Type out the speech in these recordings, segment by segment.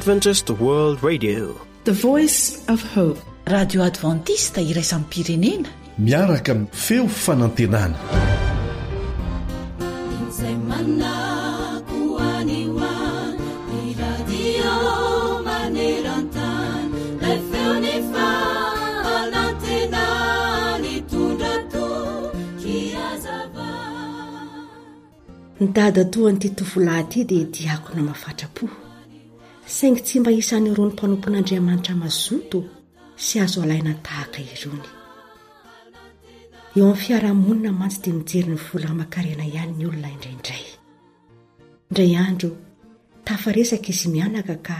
Adventist World Radio. The Voice of Hope. Radio Adventiste iraisam-pirenena. Miaraka amin'ny feo fanantenana. Izay manako any ho any, ny radio maneran-tany, lay feon'ny fanantenana nitondra toky hazava. Ny dadatoan'ity tovolahy ity dia diakona mafatra-po, saingy tsy mba isan'irony mpanompon'Andriamanitra mazoto sy azo alaina tahaka irony. Eo amin'ny fiarahamonina mantsy dia mijery ny vola aman-karena ihany ny olona indraindray. Indray andro, tafaresaka izy mianaka ka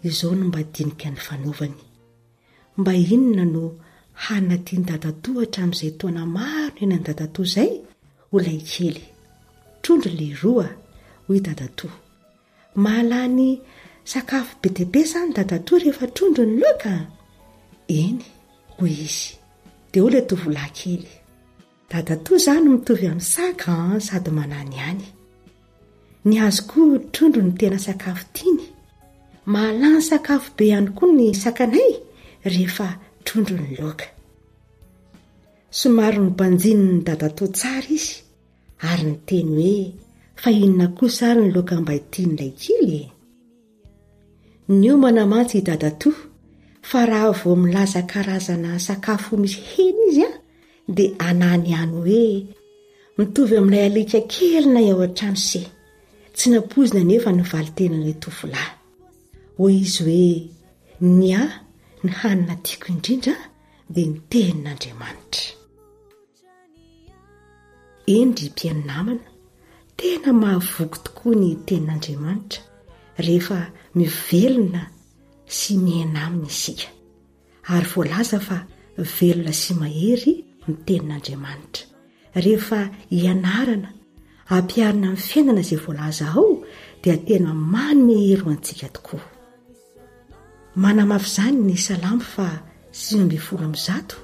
izao no mba dinika nifanaovany. Mba inona no hanina tian'i dadatoa hatramin'izay taona maro niainan'i dadatoa izay? Hoy ilay kely. Trondro lehiroa, hoy dadatoa. Mahalany sakafo be dia be izany dadatoa rehefa trondro ny laoka? Eny, hoy izy. Dia hoy ilay tovolahy kely. Dadatoa izany mitovy amin'ny saka an, sady manany ihany. Ny azy koa trondro no tena sakafo tiany. Mahalany sakafo be ihany koa ny sakanay rehefa trondro ny laoka. Somary nobanjinin'ny dadatoa tsara izy ary niteny hoe fa inona kosa ary ny laoka mba tian'ilay kely e? Niomana mantsy i dadatoa fa raha vao milaza karazana sakafo misy hena izy an, dia anany ihany hoe mitovy amin'ilay alika kelinay ao an-trano se. Tsy nampoizina anefa ny valin-tenin'ilay tovolahy. Hoy izy hoe ny ahy ny hanina tiako indrindra dia ny tenin'Andriamanitra. Eny ry mpihaino namana, tena mahavoky tokoa ny tenin'Andriamanitra rehefa mivelona sy miaina aminy isika. Ary voalaza fa velona sy mahery ny tenin'Andriamanitra. Rehefa ianarana, ampiharina amin'ny fiainana izay voalaza ao dia tena manome hery ho antsika tokoa. Manamafy izany ny Salamo faha 119,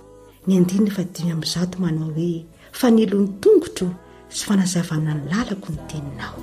ny andininy faha 105 manao hoe, Fanilo ny tongotro sy fanazavana ny lalako ny teninao.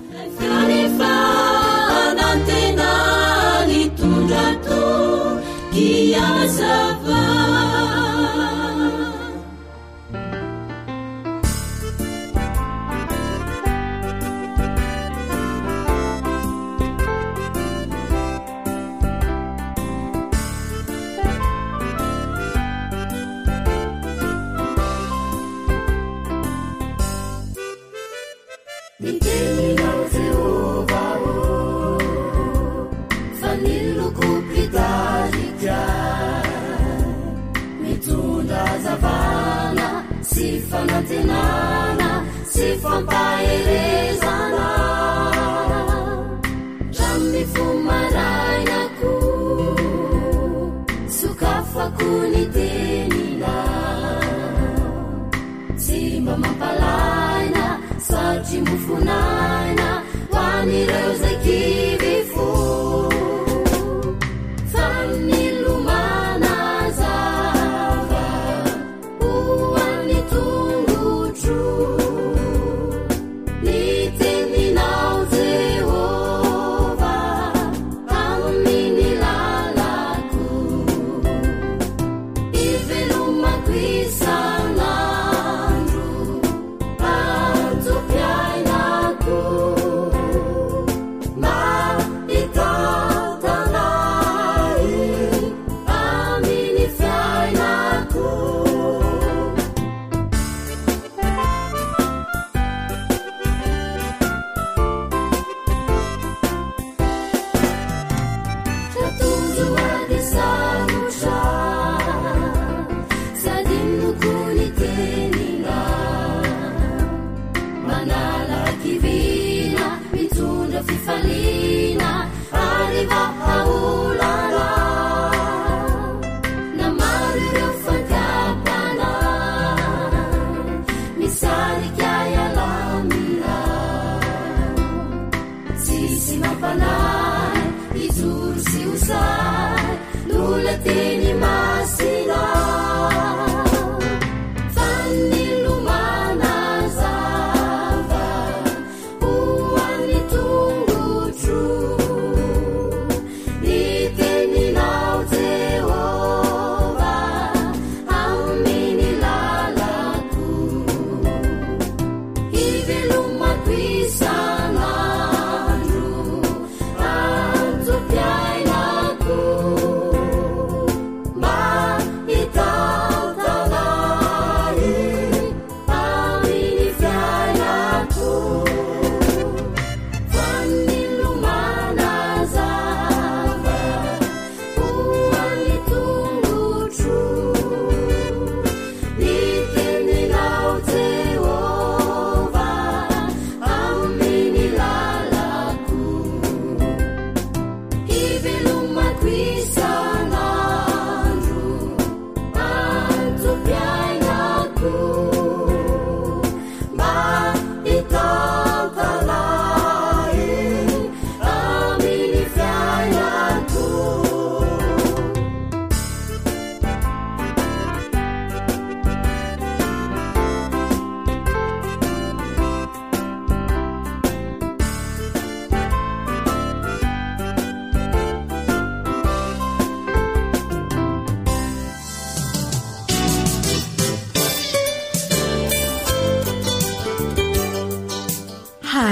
Ny teninao Jehovah ô, faniloko mpitarika, mitondra hazavana sy fanantenana sy fampaherezana. Raha mifoha maraina koa, sokafako ny teninao. Tsy mba mampalahina satria mofon'aina ho an'ireo izay kivy fo. Fa ny lomana zava ho an'ny tongotro. Ny teninao Jehovah amin'ny lalako. Ivelomako isan'andro antom-piainako mba hitantana ahy amin'ny fiainako. Tatozo ady sarotra, tsy adinoko ny teninao. Manala hakiviana, mitondra fifaliana ary vahaolana. Na maro ireo fankampana, misarika hiala aminao. Tsisy mampanahy hijoro sy ho sahy noho ilay teny masina. Fa ny lomanazava ho an'ny tongotro. Ny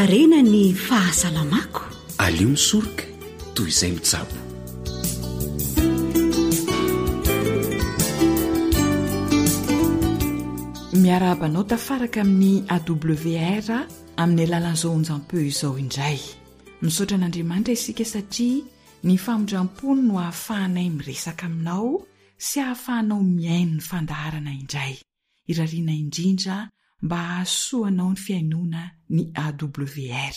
Harena ny fahasalamako. Aleo misoroka toy izay mitsabo. Miarahaba anao tafaraka amin'ny AWR amin'ny alalan'izao onjam-peo izao indray. Misaotra an'Andriamanitra isika satria ny famindram-pony no ahafahanay miresaka aminao sy ahafahanao mihaino ny fandaharana indray. Irariana indrindra mba hahasoa anao ny fihainoana ny AWR.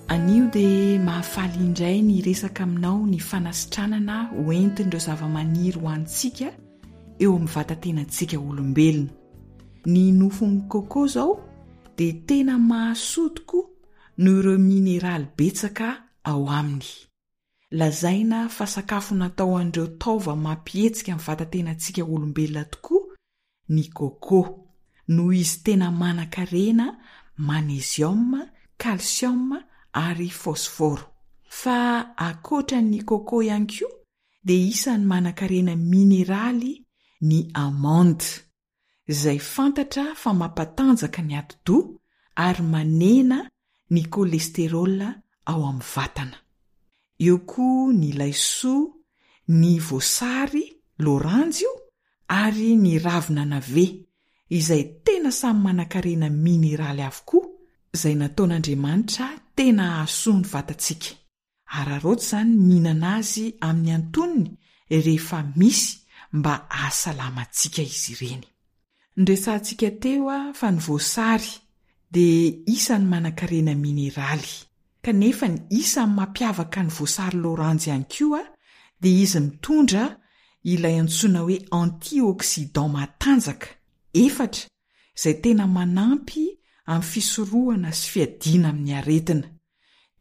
Anio dia mahafaly indray ny hiresaka aminao ny fanasitranana hoentin'ireo zavamaniry ho antsika eo amin'ny vatatenantsika olombelona. Ny nofon'ny coco izao dia tena mahasoa tokoa noho ireo mineraly betsaka ao aminy. Lazaina fa sakafo natao an'ireo taova mampihetsika ny vatatenantsika olombelona tokoa ny coco, noho izy tena manankarena manezioma, kalsioma ary fôsfôro. Fa ankoatra ny coco ihany koa dia isan'ny manankarena mineraly ny amande. izay fantatra fa mampatanjaka ny atidoha ary manena ny cholesterol ao amin'ny vatana. Eo koa ny laisoa, ny voasary, loranjy io, ary ny ravina navet, izay tena samy manankarena mineraly avokoa, izay nataon'Andriamanitra tena hahasoa ny vatantsika. Araraoty izany mihinana azy amin'ny antonony rehefa misy mba hahasalama antsika izy ireny. Noresahantsika teo fa ny voasary dia isan'ny manankarena mineraly. Kanefa ny isan'ny mampiavaka ny voasary loranjy ihany koa dia izy mitondra ilay antsoina hoe antioxydant matanjaka efatra izay tena manampy amin'ny fisorohana sy fiadiana amin'ny aretina.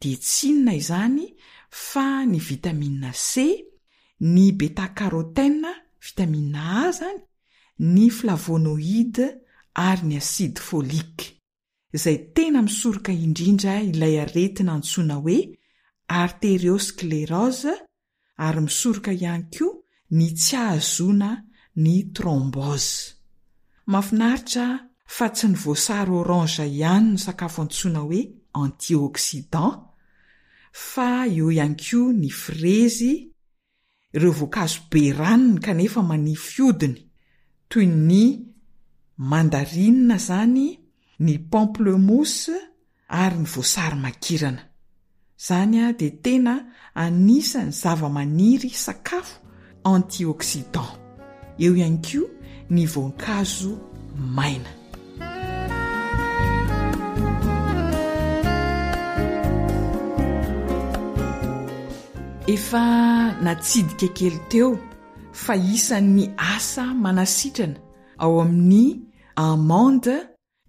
dia tsy inona izany fa ny vitamine C, ny beta-carotène, vitamine A izany, ny flavonoïde ary ny acide folique, izay tena misoroka indrindra ilay aretina antsoina hoe artériosclérose ary misoroka ihany koa ny tsy hahazoana ny thrombose. Mahafinaritra fa tsy ny voasary orange ihany no sakafo antsoina hoe antioxydant fa eo ihany koa ny frezy, ireo voankazo be ranony kanefa manify hodiny toy ny mandarine izany, ny pamplemousse, ary ny voasary makirana. Izany dia tena anisan'ny zavamaniry sakafo antioxydant. Eo ihany koa ny voankazo maina. Efa natsidika kely teo fa isan'ny asa manasitrana ao amin'ny amande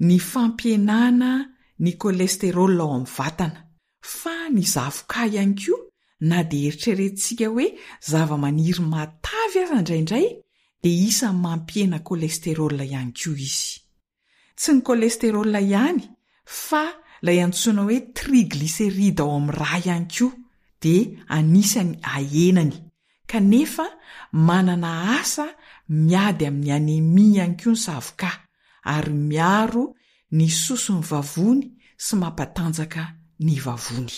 ny fampihenana ny cholesterol ao amin'ny vatana, fa ny zavoka ihany koa na dia eritreretintsika hoe zavamaniry matavy aza indraindray dia isan'ny mampihena cholesterol ihany koa izy. Tsy ny cholesterol ihany fa ilay antsoina hoe triglyceride ao amin'ny rà ihany koa dia anisan'ny ahenany kanefa manana asa miady amin'ny anemia ihany koa ny zavoka ary miaro ny soson'ny vavony sy mampatanjaka ny vavony.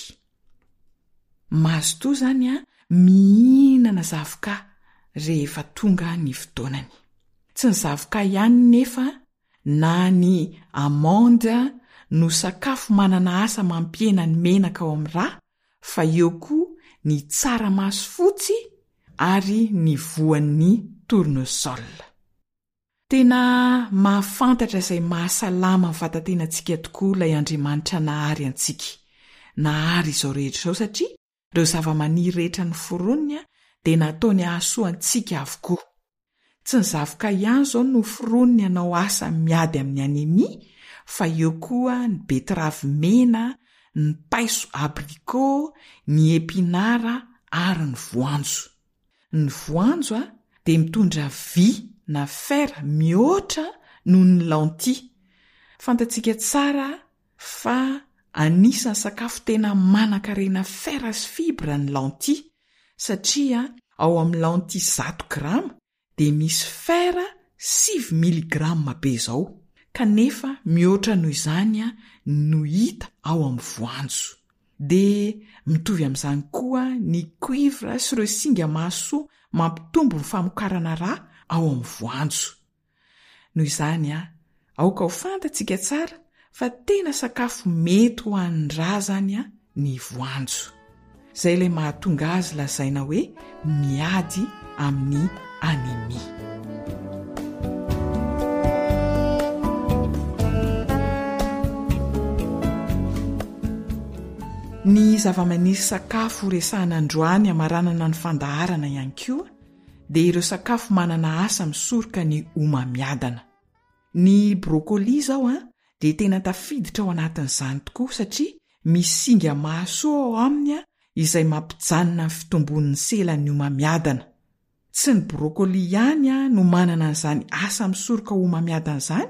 Mazotoa izany mihinana zavoka rehefa tonga ny fotoanany. Tsy ny zavoka ihany nefa na ny amande no sakafo manana asa mampihena ny menaka ao amin'ny rà fa eo koa ny tsaramaso fotsy ary ny voan'ny tournesol. Tena mahafantatra izay mahasalama ny vatatenantsika tokoa ilay Andriamanitra nahary antsika, nahary izao rehetra izao satria ireo zavamaniry rehetra noforoniny dia nataony hahasoa antsika avokoa. Tsy ny zavoka ihany izao no foroniny hanao asa miady amin'ny anemia fa eo koa ny betiravy mena, ny paiso abricot, ny epinara ary ny voanjo. Ny voanjo dia mitondra vy na fer mihoatra noho ny lentille. Fantatsika tsara fa anisan'ny sakafo tena manankarena fer sy fibre ny lentille satria. Ao amin'ny lentille 100 grama dia misy fer 9 miligrama be izao, kanefa mihoatra noho izany no hita ao amin'ny voanjo. Dia mitovy amin'izany koa ny cuivre sy ireo singa mahasoa mampitombo ny famokarana rà ao amin'ny voanjo. Noho izany, aoka ho fantatsika tsara fa tena sakafo mety ho an'ny rà izany ny voanjo. Izay ilay mahatonga azy lazaina hoe miady amin'ny anemia. Ny zavamaniry sakafo horesahana androany hamaranana ny fandaharana ihany koa dia ireo sakafo manana asa misoroka ny homamiadana. Ny brocoli izao dia tena tafiditra ao anatin'izany tokoa satria misy singa mahasoa ao aminy izay mampijanona ny fitombon'ny selan'ny homamiadana. Tsy ny brocoli ihany no manana an'izany asa misoroka homamiadana izany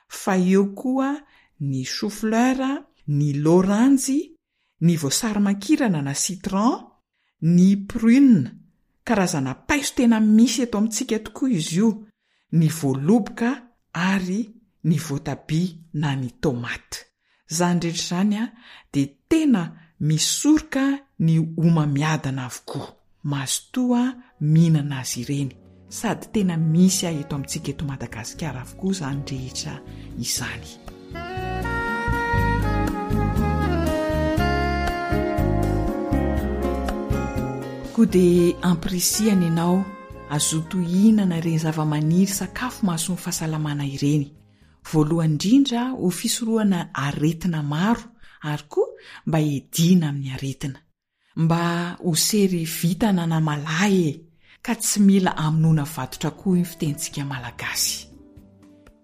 fa eo koa ny chou fleur, ny loranjy, ny voasary makirana na citron, ny prune, karazana paiso tena misy eto amintsika tokoa izy io, ny voaloboka ary ny voatabia na ny tomate. Izany rehetra izany dia tena misoroka ny homamiadana avokoa. Mazotoa mihinana azy ireny. Sady tena misy ahy eto amintsika eto Madagasikara avokoa izany rehetra izany. Koa dia ampirisihana ianao hazoto hihinana ireny zavamaniry sakafo mahasoa ny fahasalamana ireny. Voalohany indrindra ho fisorohana aretina maro ary koa mba hiadiana amin'ny aretina. Mba ho sery vita nanamalahy e! Ka tsy mila amonoana vatotra koa io ny fitenintsika malagasy.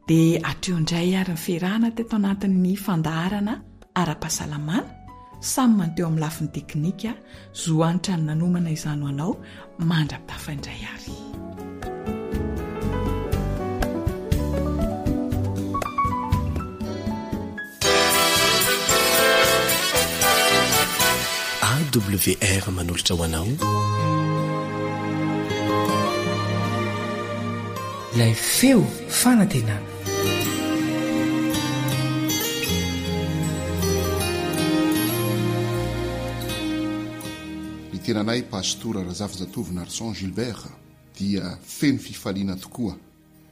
Dia hatreo indray ary ny fiarahana teto anatin'ny fandaharana ara-pahasalamana, samy manteo amin'ny lafiny teknika, zo hanitra ny nanomana izany ho anao, mandra-pitafa indray ary. AWR manolotra ho anao Ilay feo fanantenana. Ny tenanay Pastora Razafinjatovo Narson Gilbert dia feno fifaliana tokoa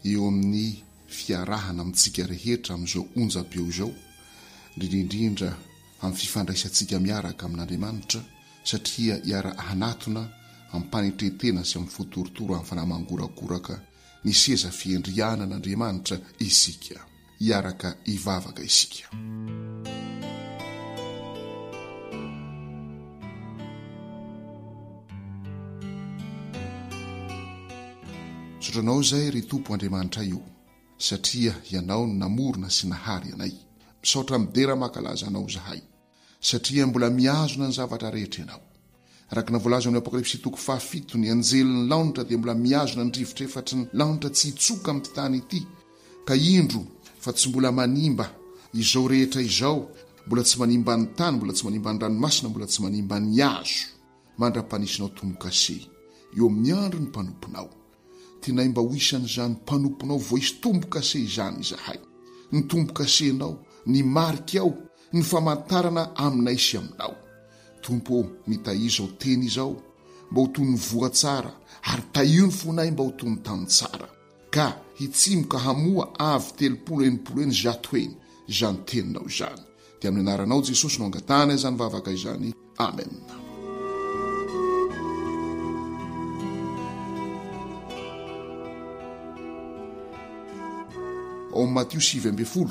eo amin'ny fiarahana amintsika rehetra amin'izao onjam-peo izao, indrindra indrindra amin'ny fifandraisantsika miaraka amin'Andriamanitra, satria hiara-hanatona amim-panetren-tena sy amin'ny fo torotoro amin'ny fanahy mangoragoraka ny seza fiandrianan'Andriamanitra isika. Hiaraka hivavaka isika. Misaotra Anao izay ry Tompo Andriamanitray o, satria Ianao no namorona sy nahary anay. Misaotra midera mankalaza Anao izahay, satria mbola mihazona ny zavatra rehetra Ianao. Araka ny voalaza ao amin'ny Apokalypsy toko fahafito, ny anjelin'ny lanitra dia mbola mihazona ny rivotra efatry ny lanitra tsy hitsoka amin'ity tany ity, ka indro fa tsy mbola manimba izao rehetra izao, mbola tsy manimba ny tany, mbola tsy manimba ny ranomasina, mbola tsy manimba ny hazo, mandra-panisinao tombo-kase eo amin'ny andron'ny mpanomponao. Tianay mba ho isan'izany mpanomponao voaisy tombo-kase izany izahay. Ny tombo-kasenao, ny marikao, ny famantarana aminay sy aminao. Tompo ô, mitahia izao teny izao mba ho toy ny voa tsara, ary tahio ny fonay mba ho toy ny tany tsara, ka hitsimoka hamoa avy 30, 60 eny, 100 eny, izany teninao izany. Dia amin'ny anaranao Jesosy no angatahana izany vavaka izany. Amen. Ao amin'ny Matio 19,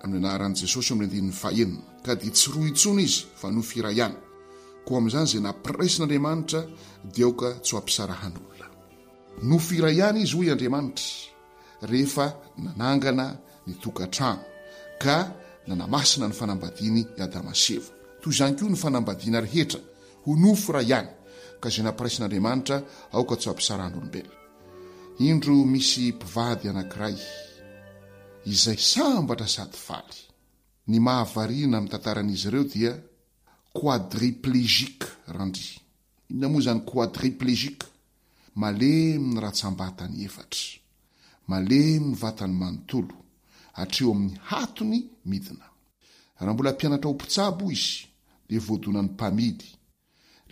Amin'ny anaran'i Jesosy eo amin'ny andininy fahenina, ka dia tsy roa intsony izy fa nofy iray ihany. Koa amin'izany izay nampiraisin'Andriamanitra dia aoka tsy ho ampisarahan'olona. Nofy iray ihany izy hoy Andriamanitra rehefa nanangana ny tokantrano ka nanamasina ny fanambadiany i Adama sy Eva. Toy izany koa ny fanambadiana rehetra ho nofy iray ihany ka izay nampiraisin'Andriamanitra aoka tsy ho ampisarahan'olombelona. Indro misy mpivady anankiray izay sambatra sady faly. Ny mahavariana amin'ny tantaran'izy ireo dia quadriplégique Randria. Inona moa izany quadriplégique? Malemy ny ratsambatany efatra. Malemy ny vatany manontolo, hatreo amin'ny hatony midina. Raha mbola mpianatra ho mpitsabo izy dia voadonan'ny mpamily.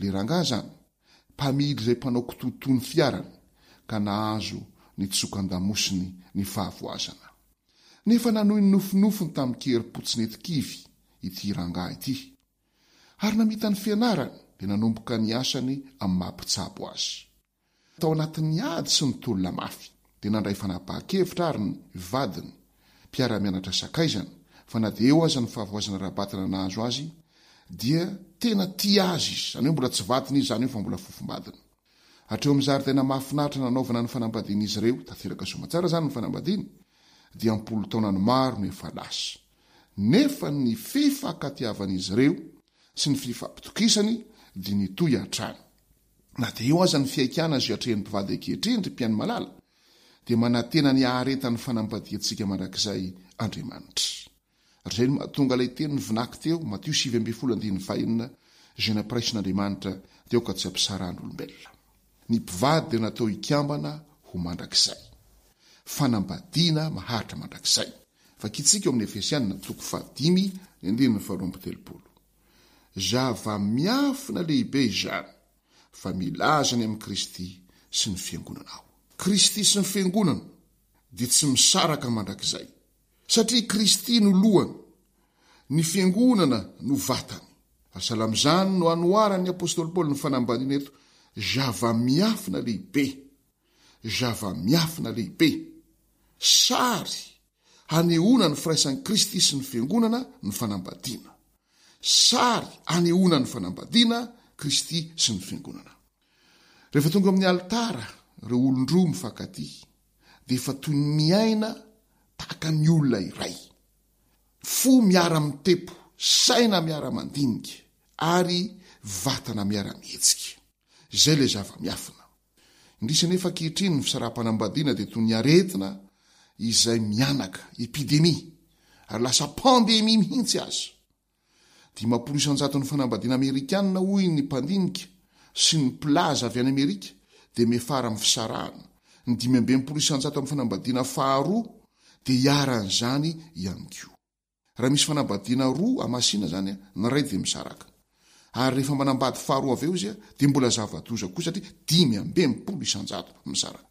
Le rangahy zany, mpamily izay mpanao kitoatoa ny fiarany ka nahazo ny tsokan-damosiny ny fahavoazana. Nefa nanohy ny nofinofiny tamin-kerim-po tsy nety kivy ity rangahy ity. Ary namita ny fianarany dia nanomboka ny asany amin'ny maha mpitsabo azy. Tao anatin'ny ady sy ny tolona mafy, dia nandray fanapahan-kevitra ary ny vadiny, mpiara-mianatra sakaizany, fa na dia eo aza ny fahavoazana ara-batana nahazo azy, dia tena tia azy izy, izany hoe mbola tsy vadiny izy izany eo fa mbola fofombadiny. Hatreo amin'ny zaridaina mahafinaritra nanaovana ny fanambadian'izy ireo, tanteraka soamantsara izany ny fanambadiany, dia am-polo taonany maro no efa lasa. Nefa ny fifankatiavan'izy ireo sy ny fifampitokisany dia nitohy hatrany. Na dia eo aza ny fihaikana izay atrehin'ny mpivady ankehitriny, ry mpihaino malala, dia manantena ny haharetan'ny fanambadiantsika mandrakizay Andriamanitra. Ary izay no mahatonga ilay teny novinaky teo, Matio 19 andininy fahenina, Izay nampiraisin'Andriamanitra dia aoka tsy hampisarahan'olombelona. Ny mpivady dia natao hikambana ho mandrakizay. Fanambadiana maharitra mandrakizay. Vakintsika eo amin'ny Efesiana toko fahadimy ny andininy faharoa amby telopolo. Zava-miafina lehibe izany, fa milaza ny amin'i Kristy sy ny Fiangonana aho. Kristy sy ny Fiangonana dia tsy misaraka mandrakizay, satria Kristy no lohany, ny Fiangonana no vatany. Ary sahala amin'izany no anoharan'ny apostoly Paoly ny fanambadiana eto, zava-miafina lehibe, zava-miafina lehibe, sary hanehoana ny firaisan'i Kristy sy ny Fiangonana ny fanambadiana. Sary anehoana ny fanambadiana Kristy sy ny Fiangonana. Rehefa tonga amin'ny alitara ireo olon-droa mifankatia dia efa toy ny miaina tahaka ny olona iray. Fo miara-mitepo, saina miara-mandinika ary vatana miara-mihetsika. Izay ilay zava-miafina. Indrisy anefa ankehitriny ny fisaraham-panambadiana dia toy ny aretina izay mihanaka, epidemie, ary lasa pandemie mihitsy aza. 50 isan-jaton'ny fanambadiana amerikana hoy ny mpandinika sy ny mpilaza avy any Amerika dia miafara amin'ny fisarahana. Ny 65 isan-jato amin'ny fanambadiana faharoa dia iharan'izany ihany koa. Raha misy fanambadiana roa hamasina izany, ny iray dia misaraka. Ary rehefa manambady faharoa avy eo izy dia mbola zava-doza koa satria 65% misaraka.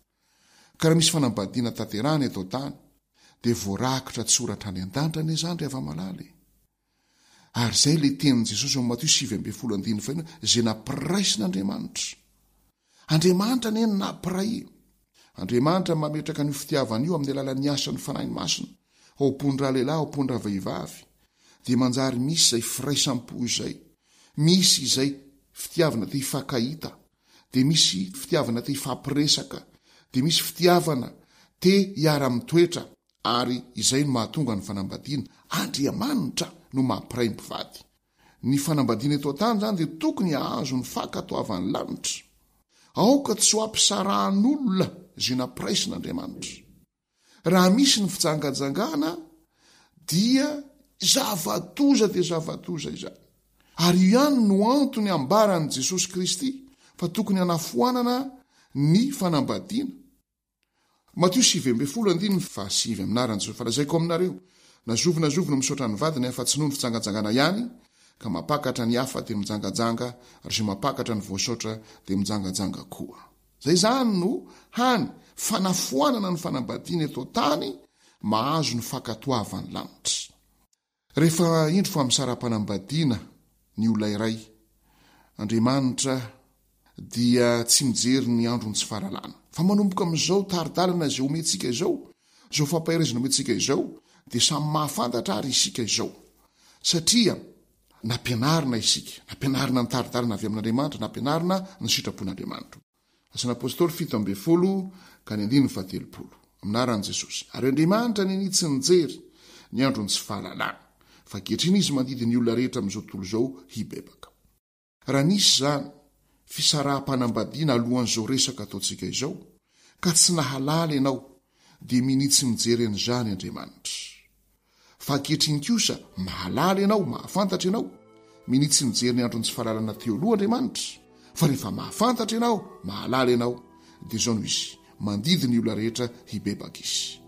Ka raha misy fanambadiana tanterahana eto an-tany dia voarakitra an-tsoratra any an-danitra anie izany ry hava-malala e! Ary izay ilay tenin'i Jesosy ao amin'ny Matio 19 andininy faheno izay nampiraisin'Andriamanitra. Andriamanitra anie no nampiray e! Andriamanitra mametraka an'io fitiavana io amin'ny alalan'ny asan'ny Fanahiny Masina ao am-pon-dralehilahy, ao am-pon-dravehivavy, dia manjary misy izay firaisam-po izay, misy izay fitiavana te hifankahita, dia misy fitiavana te hifampiresaka, dia misy fitiavana te hiara-mitoetra, ary izay no mahatonga ny fanambadiana, Andriamanitra no mampiray ny mpivady. Ny fanambadiana eto an-tany izany dia tokony hahazo ny fankatoavan'ny lanitra. Aoka tsy ho ampisarahan'olona izay nampiraisin'Andriamanitra. Raha misy ny fijangajangana dia zava-doza dia zava-doza izany. Ary io ihany no antony ambaran'i Jesosy Kristy fa tokony hanafoanana ny fanambadiana. Matio 19 andininy fahasivy, Amin'ny anaran'i Jesosy, fa lazaiko aminareo, na zovy na zovy no misaotra ny vadiny afa-tsy noho ny fijangajangana ihany, ka mampakatra ny hafa dia mijangajanga, ary izay mampakatra ny voasaotra dia mijangajanga koa. Izay izany no hany fanafoanana ny fanambadiana eto an-tany mahazo ny fankatoavan'ny lanitra. Rehefa indro fa misara-panambadiana ny olona iray, Andriamanitra dia tsy mijery ny andron'ny tsy fahalalana. Fa manomboka amin'izao tari-dalana izay omentsika izao, izao fampaherezana omentsika izao, dia samy mahafantatra ary isika izao. Satria nampianarina isika, nampianarina ny tari-dalana avy amin'Andriamanitra, nampianarina ny sitrapon'Andriamanitra. Asan'ny Apostoly 17 ka ny andininy faha-30. Amin'ny anaran'i Jesosy. Ary Andriamanitra nini tsy nijery ny andron'ny tsy fahalalana, fa ankehitriny Izy mandidy ny olona rehetra amin'izao tontolo izao hibebaka. Raha nisy izany fisaraham-panambadiana alohan'izao resaka ataontsika izao, ka tsy nahalala ianao, dia minia tsy mijery an'izany Andriamanitra. Fa ankehitriny kosa mahalala ianao, mahafantatra ianao. Minia tsy mijery ny andron'ny tsy fahalalana teo aloha Andriamanitra, fa rehefa mahafantatra ianao, mahalala ianao, Dia izao no izy, mandidy ny olona rehetra hibebaka izy.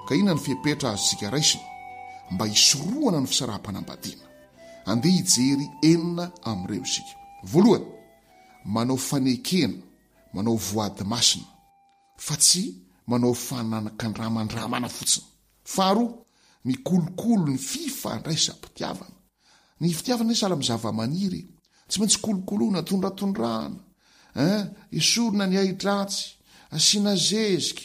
Ka inona ny fepetra azontsika raisina mba hisorohana ny fisaraham-panambadiana? Andeha hijery enina amin'ireo isika. Voalohany, manao fanekena, manao voady masina, fa tsy manao fanakandramandramana fotsiny. Faharoa, mikolokolo ny fifandraisam-pitiavana. Ny fitiavana anie sahala amin'ny zavamaniry e. Tsy maintsy kolokoloina, tondratondrahana, hein, esorina ny ahi-dratsy, asiana zezika.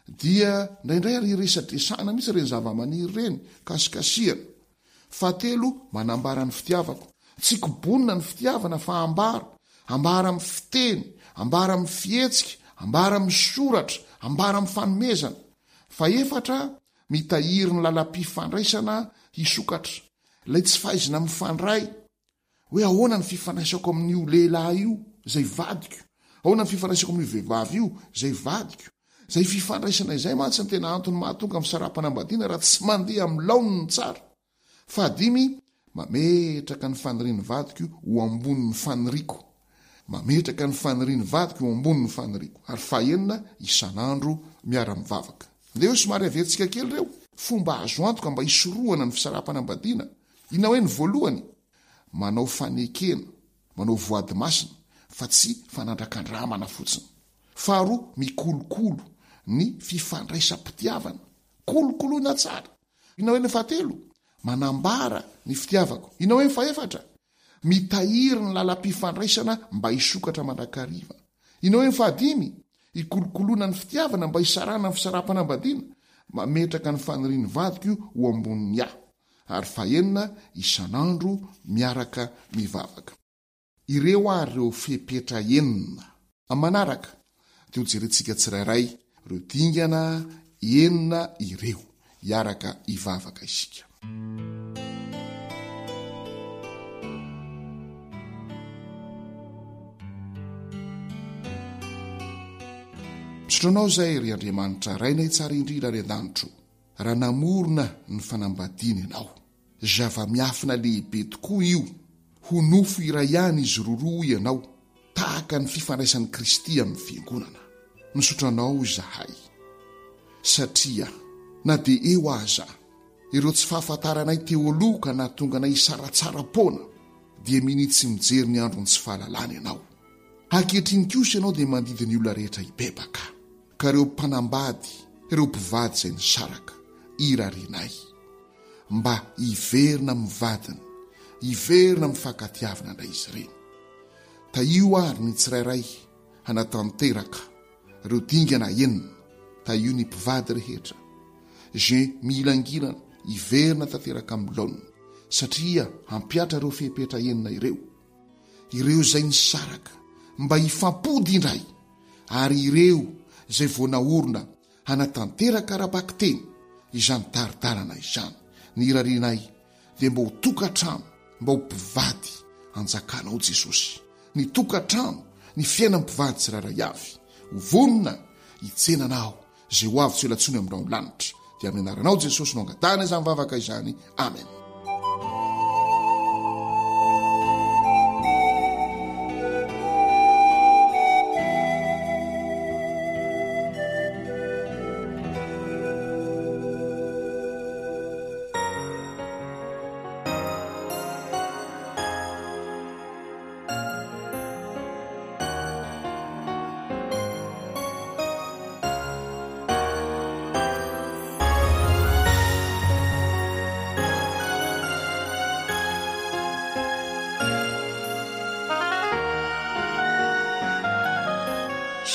Dia indraindray ary resadresahana mihitsy ireny zavamaniry ireny, kasikasihana. Fahatelo, manambara ny fitiavako. Tsy kobonina ny fitiavana fa ambara. Ambara amin'ny fiteny, ambara amin'ny fihetsika, ambara amin'ny soratra, ambara amin'ny fanomezana. Fahefatra, mitahiry ny lalam-pifandraisana hisokatra. Ilay tsy fahaizana mifandray, hoe ahoana ny fifandraisako amin'io lehilahy io, izay vadiko, ahoana ny fifandraisako amin'io vehivavy io, izay vadiko. Izay fifandraisana izay mantsy no tena antony mahatonga ny fisaraham-panambadiana raha tsy mandeha amin'ny laoniny tsara. Fahadimy, mametraka ny fanirian'ny vadiko ho ambonin'ny faniriako. Mametraka ny fanirian'ny vadiko ho ambonin'ny faniriako. Ary fahenina, isan'andro miara-mivavaka. Andeha hoe somary averintsika kely ireo fomba azo antoka mba hisorohana ny fisaraham-panambadiana. Inona hoe ny voalohany? Manao fanekena, manao voady masina fa tsy fanandrakandramana fotsiny. Faharoa, mikolokolo ny fifandraisam-pitiavana. Kolokoloina tsara. Inona hoe ny fahatelo? Manambara ny fitiavako. Inona hoe ny fahefatra? Mitahiry ny lalam-pifandraisana mba hisokatra mandrakariva. Inona hoe ny fahadimy? Ikolokoloana ny fitiavana mba hisarahana ny fisaraham-panambadiana. Mametraka ny fanirian'ny vadiko ho ambonin'ny ahy. Ary fahenina, isan'andro miaraka mivavaka. Ireo ary ireo fepetra enina. Amin'ny manaraka dia ho jerentsika tsirairay ireo dingana enina ireo. Hiaraka hivavaka isika. Misaotra Anao izay, ry Andriamanitra Rainay tsara indrindra any an-danitro, raha namorona ny fanambadiana Ianao. Zava-miafina lehibe tokoa io, ho nofo iray ihany izy roroa hoy ianao, tahaka ny fifandraisan'i Kristy amin'ny Fiangonana. Misaotra anao izahay, satria na dia eo aza ireo tsy fahafantaranay teoloha ka nahatonga anay hisaratsara-poana, dia minia tsy mijery ny andron'ny tsy fahalalana ianao. Ankehitriny kosa ianao dia mandidy ny olona rehetra hibebaka, ka ireo mpanambady, ireo mpivady izay nisaraka, irarianay. mba hiverina amin'ny vadiny, hiverina amin'ny fankatiavana indray izy ireny. Tahio àry ny tsirairay hanatanteraka ireo dingana enina, tahio ny mpivady rehetra, izay mihilangilana hiverina tanteraka amin'ny laoniny, satria hampihatra ireo fepetra enina ireo, ireo izay nisaraka mba hifampody indray, ary ireo izay vao naorina hanatanteraka ara-bakiteny izany tari-dalana izany. Ny irarianay dia mba ho tokantrano, mba ho mpivady anjakanao Jesosy. Ny tokantrano, ny fiainan'ny mpivady tsirairay avy. Ho vonona hitsena Anao izay ho avy tsy ho ela intsony amin'ny rahon'ny lanitra. Dia amin'ny anaranao Jesosy no angatahana izany vavaka izany. Amen.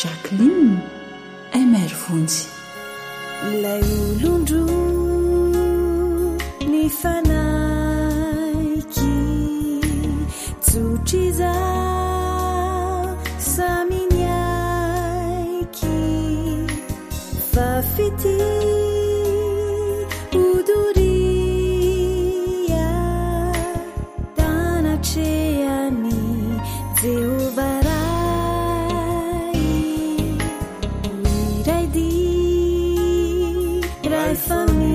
Jacqueline MR Vonjy. Ilay olon-droa nifanaiky Tsotr'izao samy niaiky Fa fitia ho doria Tanatrehan'i Jehovah Ray Ho iray dia, iray famindra.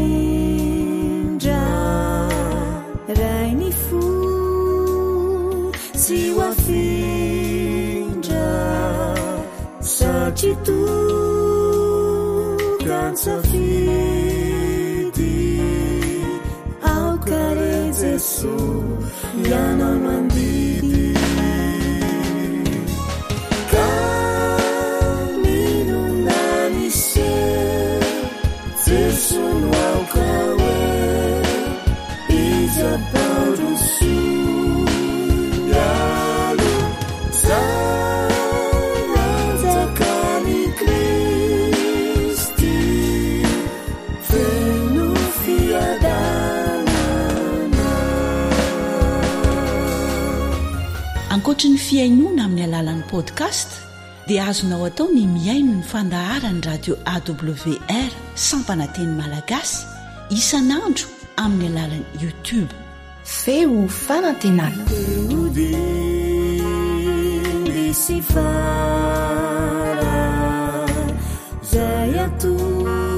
Jeso Ianao mandidy Ka n'inona miseho Jeso no aoka hoe Izy ampandroso Mialoha Zay anjakan'i Kristy Feno fiadanana. Ankoatry ny fihainoana amin'ny alalan'ny podcast dia azonao atao ny mihaino ny fandaharan'ny radio AWR sampana teny malagasy isan'andro amin'ny alalan'ny YouTube. Feo fanantenana. Ody sy fara zay atolotrao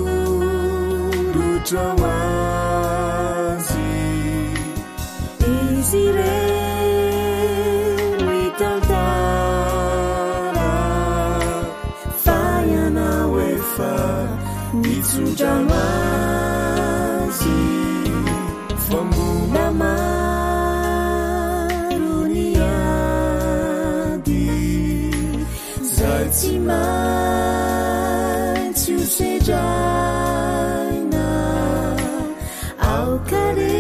azy izy ireny mitantara fa ianao efa nitsodrano azy Fa mbola maro ny ady Zay tsy maintsy ho sedraina Aoka re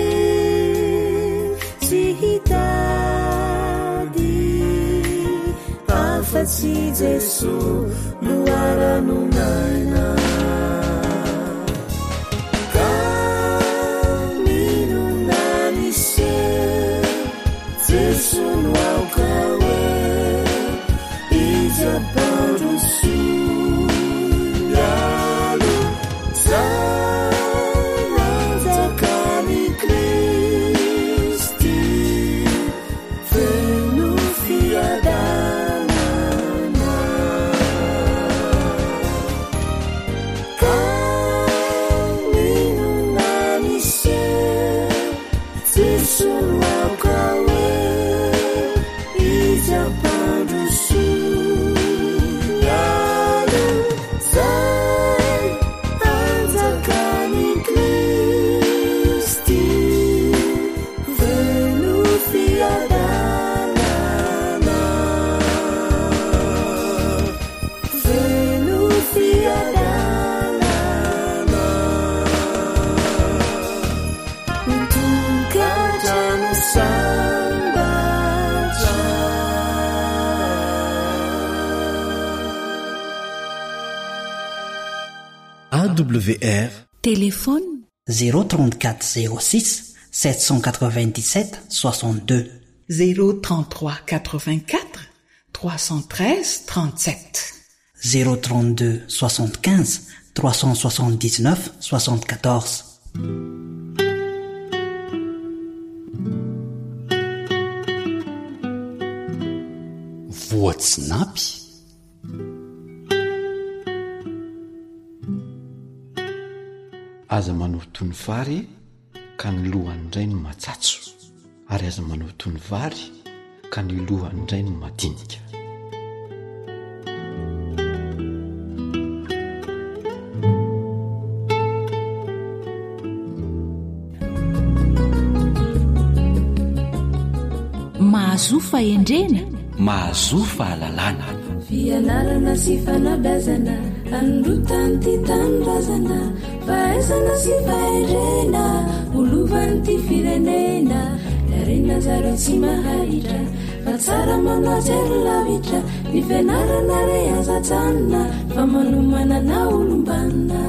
tsy hitady Afa-tsy Jesoa loharanon'aina Ka n'inona miseho Jesoa no aoka hoe Izy ampandroso mialoha Zay anjakan'i Kristy Feno fiadanana Ka n'inona miseho Jesoa no aoka hoe Izy ampandroso mialoha Zay anjakan'i Kristy Feno fiadanana Feno fiadanana Ho tokantrano sambatra. AWR. Téléphone. 034 06 797 62. 033 84 313 37. 032 75 379 74. Voatsinapy. Aza manao toy ny vary ka ny lohany indray no matsatso, ary aza manao toy ny vary ka ny lohany indray no madinika. Mahazoa fahendrena. Mahazoa fahalalana. Fianarana sy fanabeazana anondrotan'ity tanindrazana fahaizana sy fahendrena ho lovan'ity firenena ny harena zareo tsy maharitra fa tsara manao jery lavitra ny fianarana re aza ajanona fa manomana na olom-banona.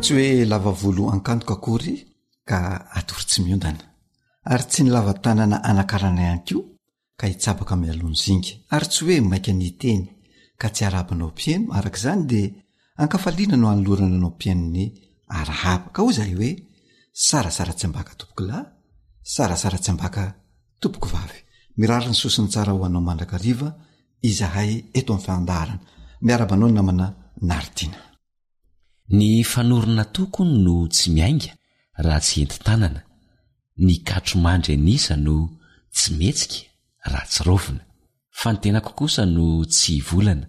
Tsy hoe lava volo ankantoka akory ka atory tsy miondana, ary tsy ny lava tanana anakarana ihany koa ka hitsabaka mialoha ny zinga, ary tsy hoe maika ny hiteny ka tsy arahaba anao mpihaino, araka izany dia ankafaliana no anolorana anao mpihaino ny arahaba, ka hoy izahay hoe sarasara tsy ambaka tompokolahy, sarasara tsy ambaka tompokovavy. Mirary ny soa sy ny tsara ho anao mandrakariva izahay eto amin'ny fandaharana. Miarahaba anao ny namana Naritina. Ny fanorona tokony no tsy miainga raha tsy entin-tanana, ny katro mandry an'isa no tsy mihetsika raha tsy raofina. Fa ny tenako kosa no tsy hivolana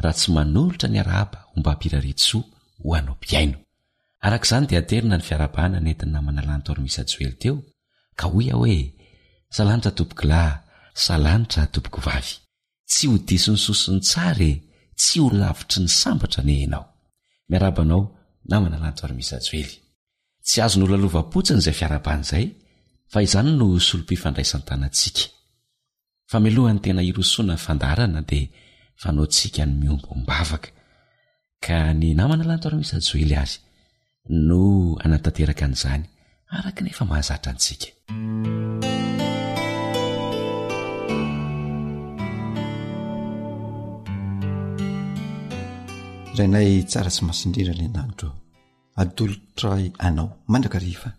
raha tsy manolotra ny arahaba ombam-pirariantsoa ho anao mpihaino. Araka izany dia aterina ny fiarahabana nentin'ny namana Lanto Armisa Joely teo ka hoy aho hoe, Salanitra tompokolahy, salanitra tompokovavy. Tsy ho diso ny sosony tsara e, tsy ho lavitry ny sambatra anie ianao. Miarahaba anao namana Lanto Armisa Joely. Tsy azo nolalovam-potsiny izay fiarahabana izay fa izany no solom-pifandraisan-tanantsika. Fa mialohan'ny tena hirosoana fandaharana dia fanaontsika ny miombom-bavaka. Ka ny namana Lanto Ramisa Joely ary no hanatanteraka an'izany araka ny efa mahazatra antsika. Rainay tsara sy masina indrindra any an-danitra ô, atolotray anao mandrakariva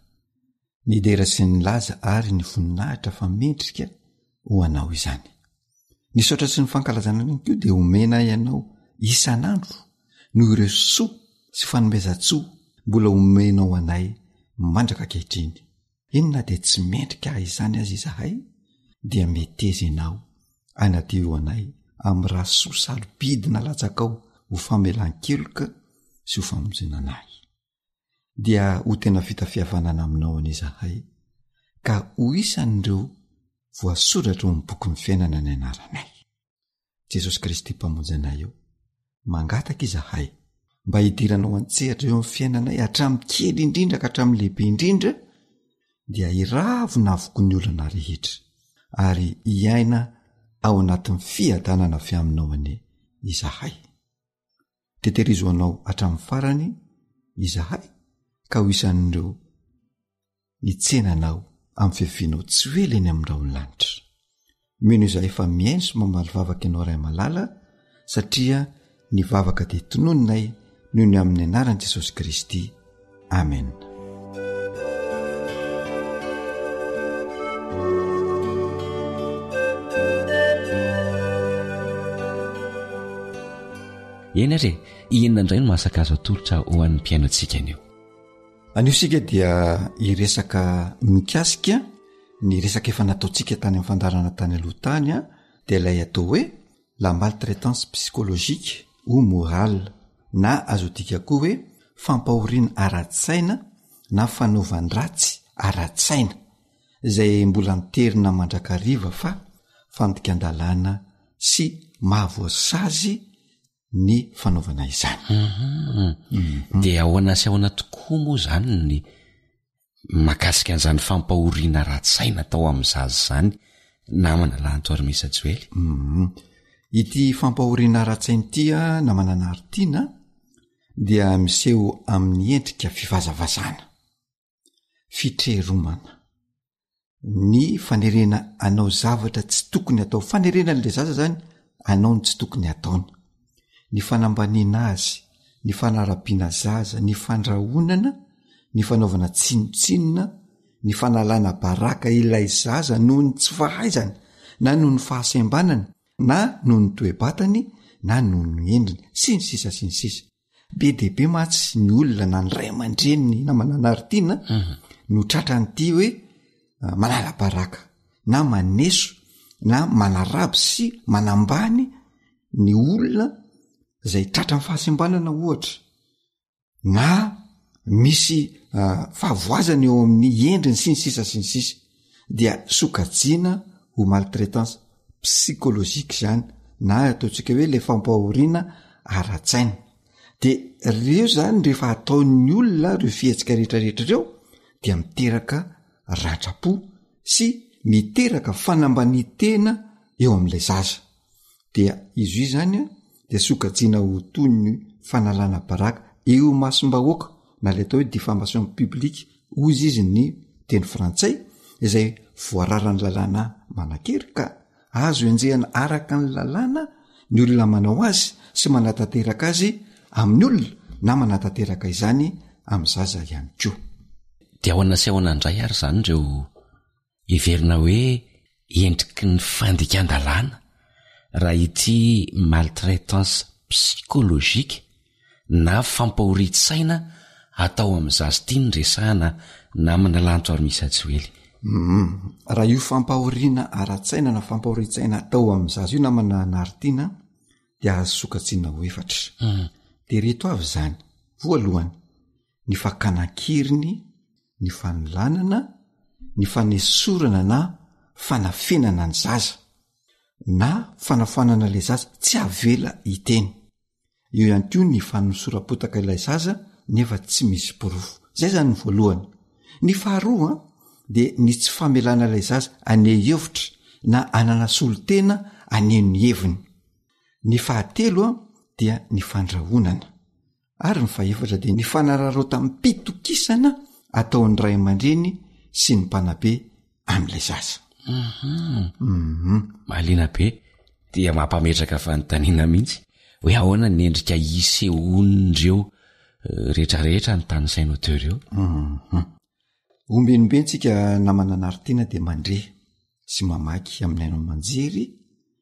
Ny dera sy ny laza ary ny voninahitra fa mendrika ho anao izany. Ny saotra sy ny fankalazana ihany koa dia omenay anao isan'andro noho ireo soa sy fanomezan-tsoa mbola omenao anay mandraka ankehitriny. Eny na dia tsy mendrika izany aza izahay dia meteza ianao anadio anay amin'ny ra soa sarobidy nalatsakao ho famelan-keloka sy ho famonjena anay. dia ho tena vita fihavanana aminao anie izahay ka ho isan'ireo voasoratra ao amin'ny bokin'ny fiainana ny anaranay. Jesosy Kristy Mpamonjy anay io, mangataka izahay mba hidiranao an-tsehatra eo amin'ny fiainanay hatramin'ny kely indrindra ka hatramin'ny lehibe indrindra dia hiravona avokoa ny olana rehetra ary hiaina ao anatin'ny fiadanana avy aminao anie izahay. Teterizo ho anao hatramin'ny farany izahay ka ho isan'ireo nitsena anao amin'ny fiavianao tsy ho ela eny amin'ny rahon'ny lanitra. Mino izahay fa mihaino sy mamaly vavaka ianao Ray malala satria ny vavaka dia tononinay noho ny amin'ny anaran'i Jesosy Kristy. Amen. Eny ary e, inona indray no masaka azo atolotra ho an'ny mpihaino antsika anio? Anio isika dia hiresaka mikasika ny resaka efa nataontsika tany amin'ny fandaharana tany aloha tany a, dia ilay atao hoe la maltraitance psychologique ou morale na azo adika koa hoe fampahoriana ara-tsaina na fanaovan-dratsy ara-tsaina izay mbola anterina mandrakariva fa fandikan-dalàna sy mahavoasazy ny fanaovana izany. Mhm. Dia ahoana sy ahoana tokoa moa izany ny Mahakasika an'izany fampahoriana ara-tsaina atao amin'ny zaza izany namana Lanto Armisa Joely. Hum. Ity fampahoriana ara-tsaina ity a namana Naritina dia miseho amin'ny endrika fivazavazana, fitreromana, ny fanerena anao zavatra tsy tokony atao, fanerena an'ilay zaza zany anao ny tsy tokony ataony, ny fanambaniana azy, ny fanarabiana zaza, ny fandrahonana, ny fanaovana tsinontsinona, ny fanalana baraka ilay zaza noho ny tsy fahaizany na noho ny fahasembanany na noho ny toe-batany na noho ny endriny sy ny sisa sy ny sisa. Be dia be mantsy ny olona na ny ray aman-dreniny namana Naritina no tratran'ity hoe manala baraka na maneso na manaraby sy manambany ny olona zay tratran'ny fahasembanana ohatra na misy fahavoazana eo amin'ny endriny sy ny sisa sy ny sisa dia sokajiana ho maltraitance psychologique zany na ataontsika hoe le fampahoriana ara-tsaina de reo zany rehefa ataon'ny olona reo fihetsika rehetrarehetra reo dia miteraka ratram-po sy miteraka fanambanitena eo amin'ilay zaza dia izy io zany a dia sokajiana ho toy ny fanalana baraka eo imasom-bahoaka na ilay atao hoe diffamation publique hozy izy ny teny frantsay izay voararan'ny lalàna manan-kery ka azo enjehana araka ny lalàna ny olona manao azy sy manatanteraka azy amin'ny olona na manatanteraka izany amin'ny zaza ihany koa. Dia ahoana sy ahoana indray ary izany ireo Heverina hoe endriky ny fandikan-dalàna raha ity maltraitance psychologique na fampahorian-tsaina atao amin'ny zaza ity no resahana namana Lanto Armisa Joely. Hum, raha io fampahoriana ara-tsaina na fampahorian-tsaina atao amin'ny zaza io namana Naritiana dia azo sokajiana ho efatra. De ireto avy izany, voalohany, ny fakana an-keriny, ny fanolanana, ny fanesorana na fanafenana ny zaza, na fanafoanana ilay zaza tsy avela hiteny. Eo ihany koa ny fanosoram-potaka ilay zaza nefa tsy misy porofo. Zay zany ny voalohany. Ny faharoa dia ny tsy famelana ilay zaza haneho hevitra na hanana solontena haneho ny heviny. Ny fahatelo dia ny fandrahonana. Ary ny fahefatra dia ny fanararaotam-pitokisana ataon'ny ray aman-dreny sy ny mpanabe amin'ilay zaza. Mhm. Mahaliana be. Dia mampametraka fanontaniana mihitsy hoe ahoana ny endrika isehoan'ireo eh, rehetrarehetra ny tanisainao teo ireo. Mhm. Ombienimbeny-tsika namana Naritiana dia mandre sy mamaky amin'ny haino aman-jery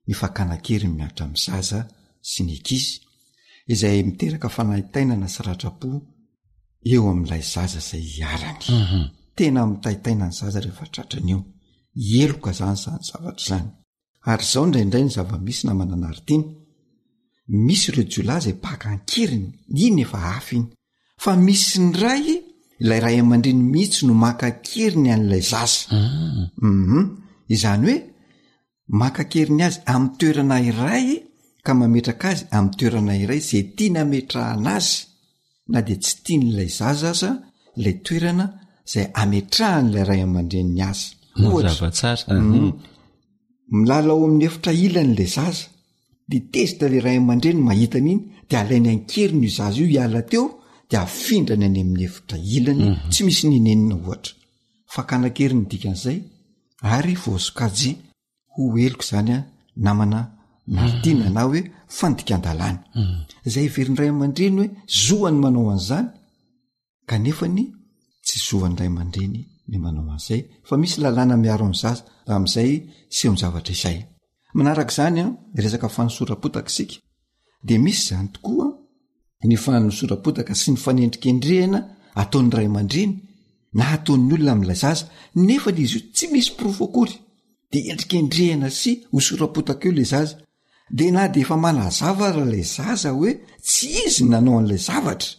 ny fakana an-keriny mihatra amin'ny zaza sy ny ankizy, izay miteraka fanaintainana sy ratram-po eo amin'ilay zaza izay iharany. Mhm. Tena mitaintaina ny zaza rehefa tratran'io. Heloka izany izany zavatra izany. Ary izao indraindray ny zava-misy namana Naritiana, misy ireo jiolahy izay mpaka an-keriny, iny efa hafa iny. Fa misy indray ilay ray aman-dreny mihitsy no maka an-keriny an'ilay zaza. Ah. Mhm. Izany hoe maka an-keriny azy amin'ny toerana iray ka mametraka azy amin'ny toerana iray izay tiany hametrahana azy na dia tsy tian'ilay zaza aza ilay toerana izay ametrahan'ilay ray aman-dreniny azy. Ohatra, Mazava tsara. Mhm. Milalao amin'ny efitra ilany ilay zaza, de tezitra ilay ray aman-dreny mahita an'iny de alainy an-keriny io zaza io hiala teo de afindrany any amin'ny efitra ilany mhm. tsy misy ninenina ohatra. Fakana an-keriny dikan'izay ary voasokajy ho heloka izany a namana Martina mhm. na hoe fandikan-dalàna mhm. izay heverin'ny ray aman-dreny hoe zoany manao an'izany kanefa ny tsy zoan'ny ray aman-dreny ny manao an'izay fa misy lalàna miaro ny zaza amin'izay sehon-javatra izay manaraka izany a resaka fanosoram-potaka isika de misy izany tokoa ny fanosoram-potaka sy ny fanendrikendrehana ataon'ny ray aman-dreny na ataon'ny olona amin'ilay zaza nefa le izy io tsy misy porofo akory de endrikendrehana sy hosoram-potaka eo le zaza de na de efa manazava ara lay zaza hoe tsy izy ny nanao an'ilay zavatra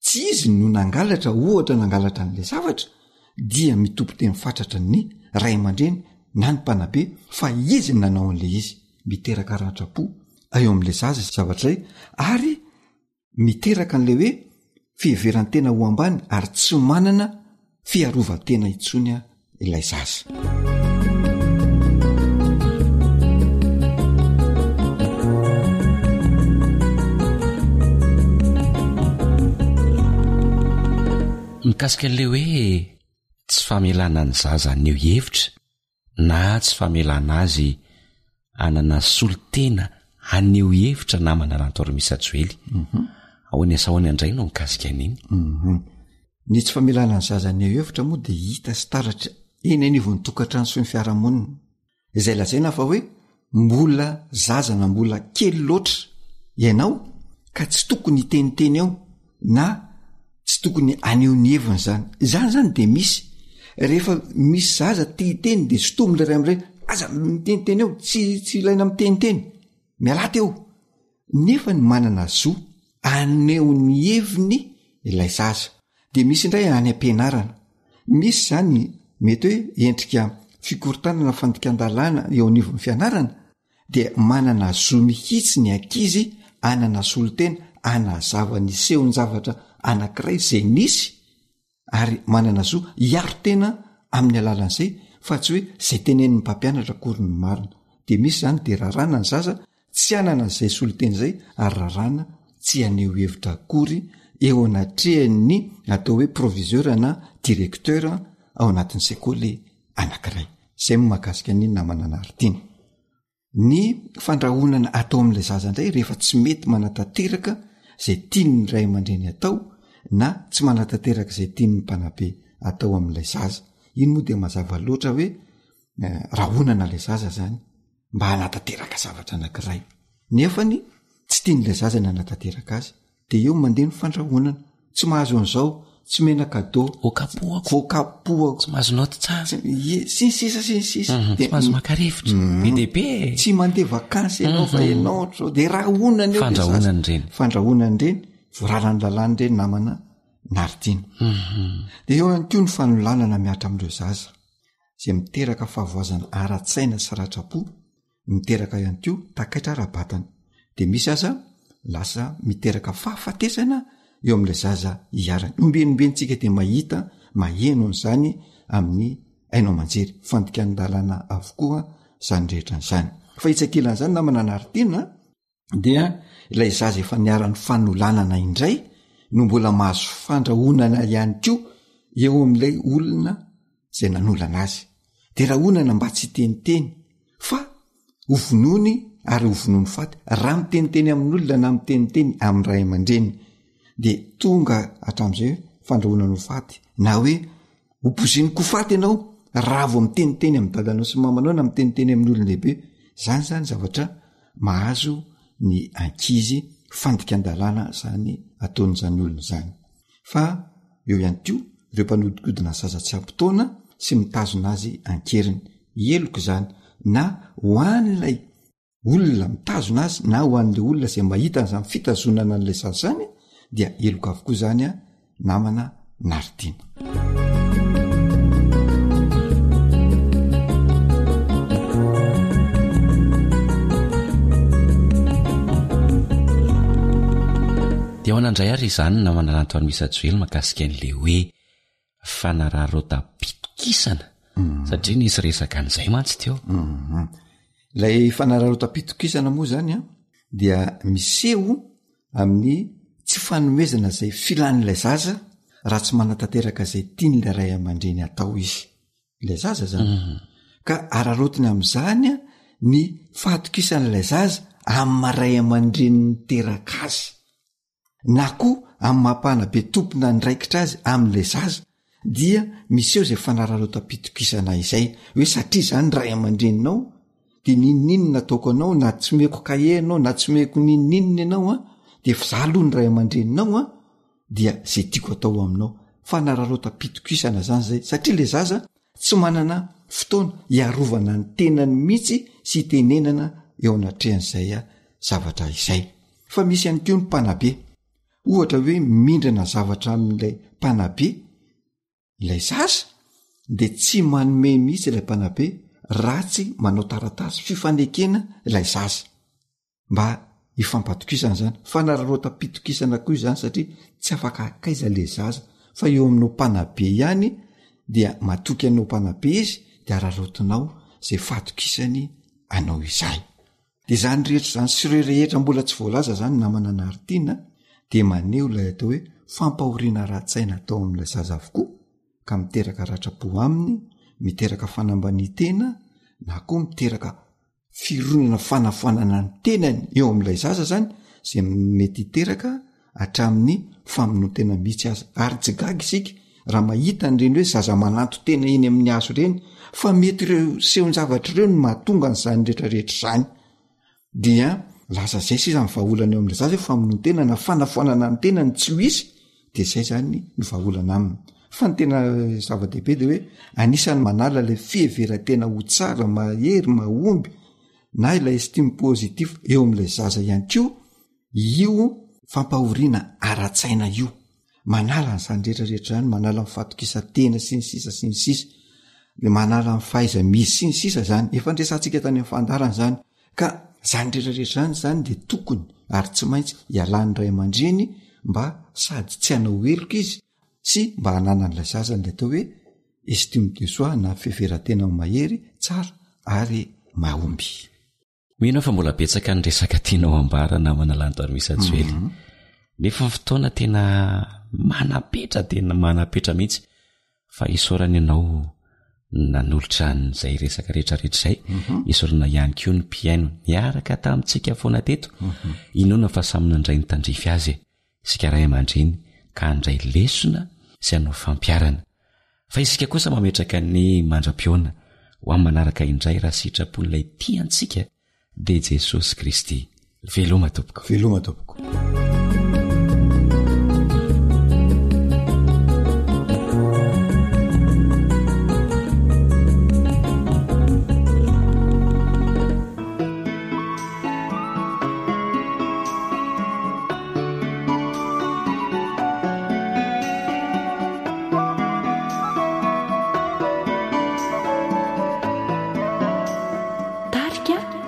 tsy izy no nangalatra ohatra nangalatra an'ilay zavatra dia mitompo teny fatratra ny ray aman-dreny na ny mpanabe fa izy ny nanao an'ilay izy miteraka ratram-po eo amin'ilay zaza izay zavatra izay ary miteraka an'ilay hoe fiheveran-tena ho ambany ary tsy manana fiarovan-tena intsony ilay zaza. Mikasika an'ilay hoe tsy famelana ny zaza haneho hevitra na tsy famelana azy hanana solontena haneho hevitra namana Rantoarimisa Joely. Mhm. Ahoana asa ahoana indray no mikasika an'iny? Mhm. Ny tsy famelana ny zaza haneho hevitra moa dia hita sy taratra eny anivon'ny tokantrano sy ny fiarahamonina. Izay lazaina fa hoe mbola zaza na mbola kely loatra ianao ka tsy tokony hiteniteny eo na tsy tokony haneho ny heviny zany. Izany zany de misy rehefa misy zaza te hiteny de sotominy le ray aman-dreny, aza miteniteny eo, tsy tsy ilaina miteniteny, mialà teo. Nefa ny manana zo haneho ny heviny ilay zaza. De misy indray any am-pianarana, misy zany mety hoe endrika fikorontanana fandikan-dalàna eo anivon'ny fianarana dia manana zo mihitsy ny ankizy hanana solontena hanazava ny sehon-javatra anankiray izay nisy ary manana zo hiaro tena amin'ny alalan'izay fa tsy hoe zay tenenin'ny mpampianatra akory ny marina. De misy zany de raràna ny zaza tsy hanana an'izay solontena izay ary raràna tsy haneho hevitra akory eo anatrehan'ny atao hoe proviseur na directeur ao anatin'ny sekoly anankiray. Izay no mahakasika ny namana Naritina. Ny fandrahonana atao amin'ilay zaza indray rehefa tsy mety manatanteraka izay tian'ny ray aman-dreny atao na tsy manatanteraka izay tian'ny mpanabe atao amin'ilay zaza. Iny moa dia mazava loatra hoe eh, rahonana ilay zaza zany mba hanatanteraka zavatra anankiray. Nefany tsy tian'ilay zaza ny hanatanteraka azy de eo mandeha ny fandrahonana, tsy mahazo an'izao, tsy omena cadeau. Voakapohako. Voakapohako. Tsy mahazo naoty tsara. Ie, sy ny sisa sy ny sisa. Mhm, tsy mahazo maka rivotra. Mhm. Be dia be e. Tsy mandeha vakansy ianao fa Mhm. ianao ohatr'izao. De rahonana eo le zaza. Fandrahonana ireny. Fandrahonana ireny, voararan'ny lalàna ireny namana Naritina. De eo ihany koa ny fanolanana mihatra amin'ireo zaza, izay miteraka fahavoazana ara-tsaina sy ratram-po, miteraka ihany koa takaitra ara-batana de misy aza lasa miteraka fahafatesana eo amin'ilay zaza iharany ombieniombientsika de mahita maheno an'izany amin'ny haino aman-jery fandikan'ny lalàna avokoa zany rehetra an'izany fa etsy ankilan'izany namana anaritiana dia ilay zaza efa niharan'ny fanolanana indray no mbola mahazo fandrahonana ihany koa eo amin'ilay olona zay nanolana azy de rahonana mba tsy hiteniteny fa ho vonoiny ary ho vonoiny faty raha miteniteny amin'olona na miteniteny amin'ny ray aman-dreny de tonga hatramin'izay hoe fandrahonana ho faty na hoe Ho poziniko ho faty ianao raha vao miteniteny amin'ny dadanao sy mamanao na miteniteny amin'ny olon-dehibe. Zany zany zavatra mahazo ny ankizy fandikan-dalàna zany ataon'izany olona izany. Fa eo ihany koa ireo mpanodikodina zaza tsy ampy taona sy mitazona azy an-keriny. Heloka izany na ho an'ilay olona mitazona azy na ho an'le olona zay mahita an'izany fitazonana an'ilay zaza zany dia heloka avokoa zany a namana Naritina. Dia ahoana indray ary izany namana Lanto Anmisa Joely mahakasika an'ilay hoe fanararaotam-pitokisana satria nisy resaka an'izay mantsy teo. Mhm. Ilay fanararaotam-pitokisana moa zany a dia miseho amin'ny tsy fanomezana izay filan'ilay zaza raha tsy manatanteraka izay tian'ilay ray aman-dreny atao izy. Ilay zaza zany. Mhm. Ka araraotiny amin'izany a ny fahatokisan'ilay zaza amin'ny maha ray aman-dreny niteraka azy. na koa amin'ny maha mpanabe tompon'andraikitra azy amin'ilay zaza dia miseho izay fanararaotam-pitokisana izay hoe satria izany ray aman-dreninao de n'inon'inona ataoko anao na tsy omeko kahie ianao na tsy omeko n'inon'inona ianao an de efa za aloha ny ray aman-dreninao an dia zay tiako atao aminao fanararaotam-pitokisana zany zay satria le zaza tsy manana fotoana hiarovana ny tenany mihitsy sy hitenenana eo anatrehan'izay zavatra izay Fa misy ihany koa ny mpanabe. Ohatra hoe mindrana zavatra amin'ilay mpanabe ilay zaza de tsy manome mihitsy ilay mpanabe raha tsy manao taratasy fifanekena ilay zaza mba hifampatokisana zany. Fanararaotam-pitokisana koa izany satria tsy afaka hakaiza le zaza fa eo aminao mpanabe ihany dia matoky anao mpanabe izy de araraotinao zay fahatokisany anao izay. De izany rehetra izany sy ireo rehetra mbola tsy voalaza zany namana Naritina dia maneho ilay atao hoe fampahoriana ara-tsaina atao amin'ilay zaza avokoa ka miteraka ratram-po aminy, miteraka fanambanian-tena na koa miteraka fironana fanafoanana ny tenany eo amin'ilay zaza zany zay mety hiteraka hatramin'ny famonoan-tena mihitsy aza. Ary tsy gaga isika raha mahita an'ireny hoe zaza mananton-tena eny amin'ny hazo ireny fa mety ireo sehon-javatra ireo no mahatonga an'izany rehetrarehetra izany. Dia lasa zay sisa ny vahaolana eo amin'ilay zaza hoe famonoan-tena na fanafoanana ny tenany tsy ho hisy de zay zany no vahaolana aminy. Fa ny tena zava-dehibe de hoe anisan'ny manala ilay fiheveran-tena ho tsara, mahery, mahomby na ilay estime positif eo amin'ilay zaza ihany koa Io fampahoriana ara-tsaina io, manala an'izany rehetrarehetra izany, manala ny fahatokisan-tena sy ny sisa sy ny sisa, de manala ny fahaiza-mizy sy ny sisa zany, efa niresahantsika tany amin'ny fandaharana izany, ka zany rehetrarehetra zany zany de tokony ary tsy maintsy ialàn'ny ray aman-dreny mba sady tsy hanao heloka izy sy mba hananan'ilay zaza an'ilay atao hoe estime de soi na fiheveran-tena ho mahery, tsara ary mahomby. Mino aho fa mbola betsaka ny resaka tianao ambara namana Lanto Armisa Joely. Mhm. Nefa ny fotoana tena manapetra tena manapetra mihitsy fa isaorana ianao nanolotra an'izay resaka rehetrarehetra izay. Mhm. Isaorana ihany koa ny mpihaino niaraka tamintsika foana teto. Mhm. Inoana fa samy nandray ny tandrify azy e. Isika ray aman-dreny ka handray lesona sy hanao fampiharana. Fa isika kosa mametraka ny mandra-pihaona ho amin'ny manaraka indray raha sitrapon'ilay tia antsika dia Jesosy Kristy. Veloma tompoko. Veloma tompoko.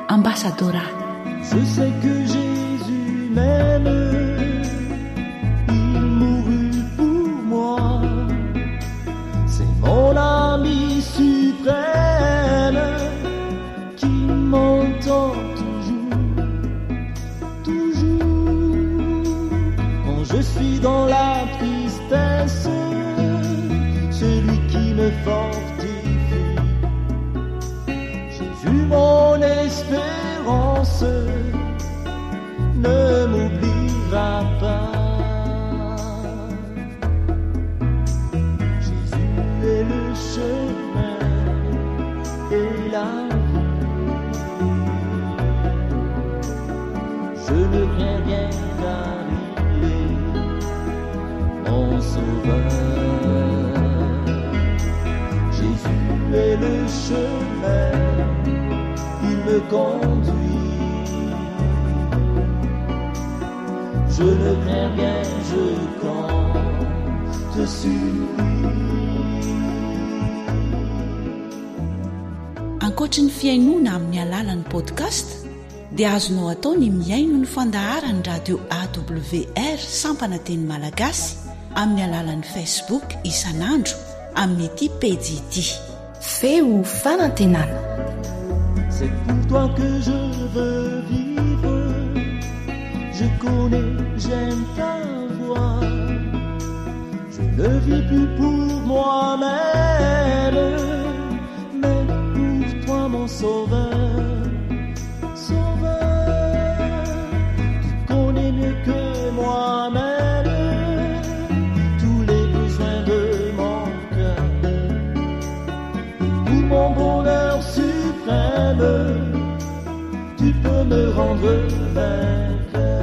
Ambassadora. Je sais que Jésus m'aime, il mourut pour moi, c'est mon ami suprême qui m'entend toujours, toujours. Quand je suis dans la tristesse, celui qui me fortifie, Jésus mon espérance, ne m'oubliera pas. Jésus est le chemin et la vie. Je ne crains rien car il est mon sauveur. Jésus est le chemin, il me conduit. Je ne crains rien, je compte sur lui. Ankoatry ny fihainoana amin'ny alalan'ny podcast dia azonao atao ny mihaino ny fandaharan'ny radio AWR sampana teny malagasy amin'ny alalan'ny Facebook isan'andro amin'ity pejy ity. Feo fanantenana. C'est pour toi que je veux vivre Je connais, j'aime ta voix Je ne vis plus pour moi-même Mais pour toi mon sauveur Sauveur Tu connais mieux que moi-même Tous les besoins de mon cœur Pour mon bonheur suprême Tu peux me rendre vainqueur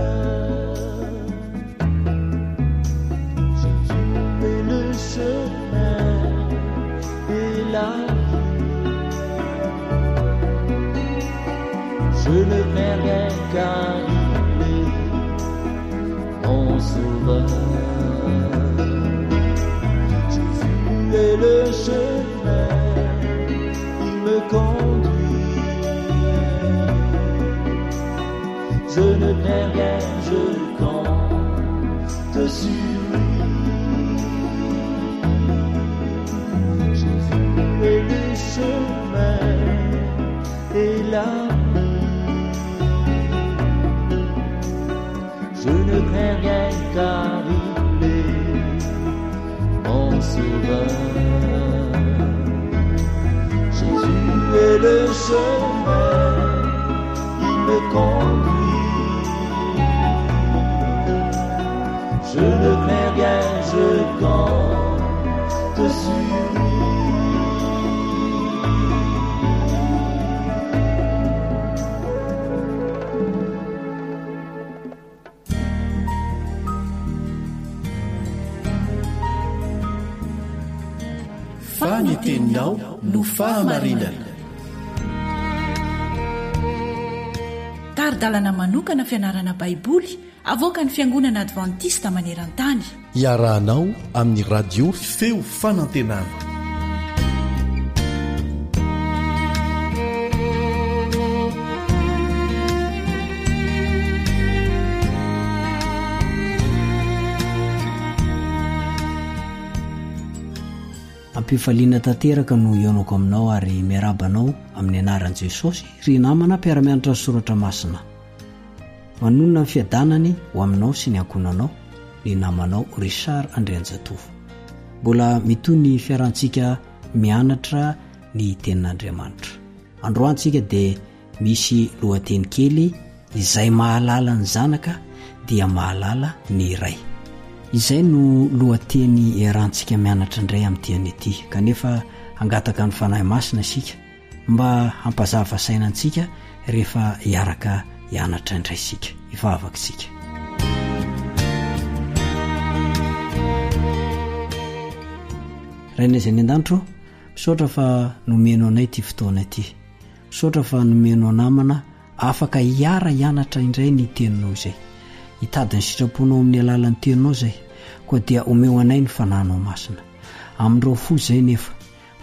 Jésus est le chemin et la vie Je ne perds rien car il est mon sauveur Jésus est le chemin, il me conduit Je ne perds rien, je compte sur lui Jésus est le chemin et la vie Je ne crains rien car il est mon sauveur Jésus est le chemin, il me conduit Je ne crains rien, je compte sur lui Fa ny teninao no fahamarinana. Tari-dalana manokana fianarana Baiboly avoakan'ny Fiangonana Advantista maneran-tany. Iarahanao amin'ny Radio Feo Fanantenana. Am-pifaliana tanteraka no hihaonako aminao ary miarahaba anao amin'ny anaran'i Jesosy, ry namana mpiara-mianatra ny soratra masina. Manonona ny fiadanany ho aminao sy ny ankohonanao ny namanao Richard Andrianjatovo. Mbola mitohy ny fiarantsika mianatra ny tenin'Andriamanitra. Androany tsika dia misy lohateny kely izay mahalala ny zanaka dia mahalala ny ray. Izay no lohateny iarahantsika mianatra indray amin'ity anio ity kanefa hangataka ny Fanahy Masina isika Mba hampazava saina antsika rehefa hiaraka hianatra indray isika. Hivavaka isika. Rainay izay any an-danitra ô, misaotra fa nomeno anay ity fotoana ity. Misaotra fa nomenao namana afaka hiara hianatra indray ny teninao izay. Hitady ny sitraponao amin'ny alalan'ny teninao izay, koa dia omeo anay ny fanahinao masina. Amin'ireo fo izay nefa,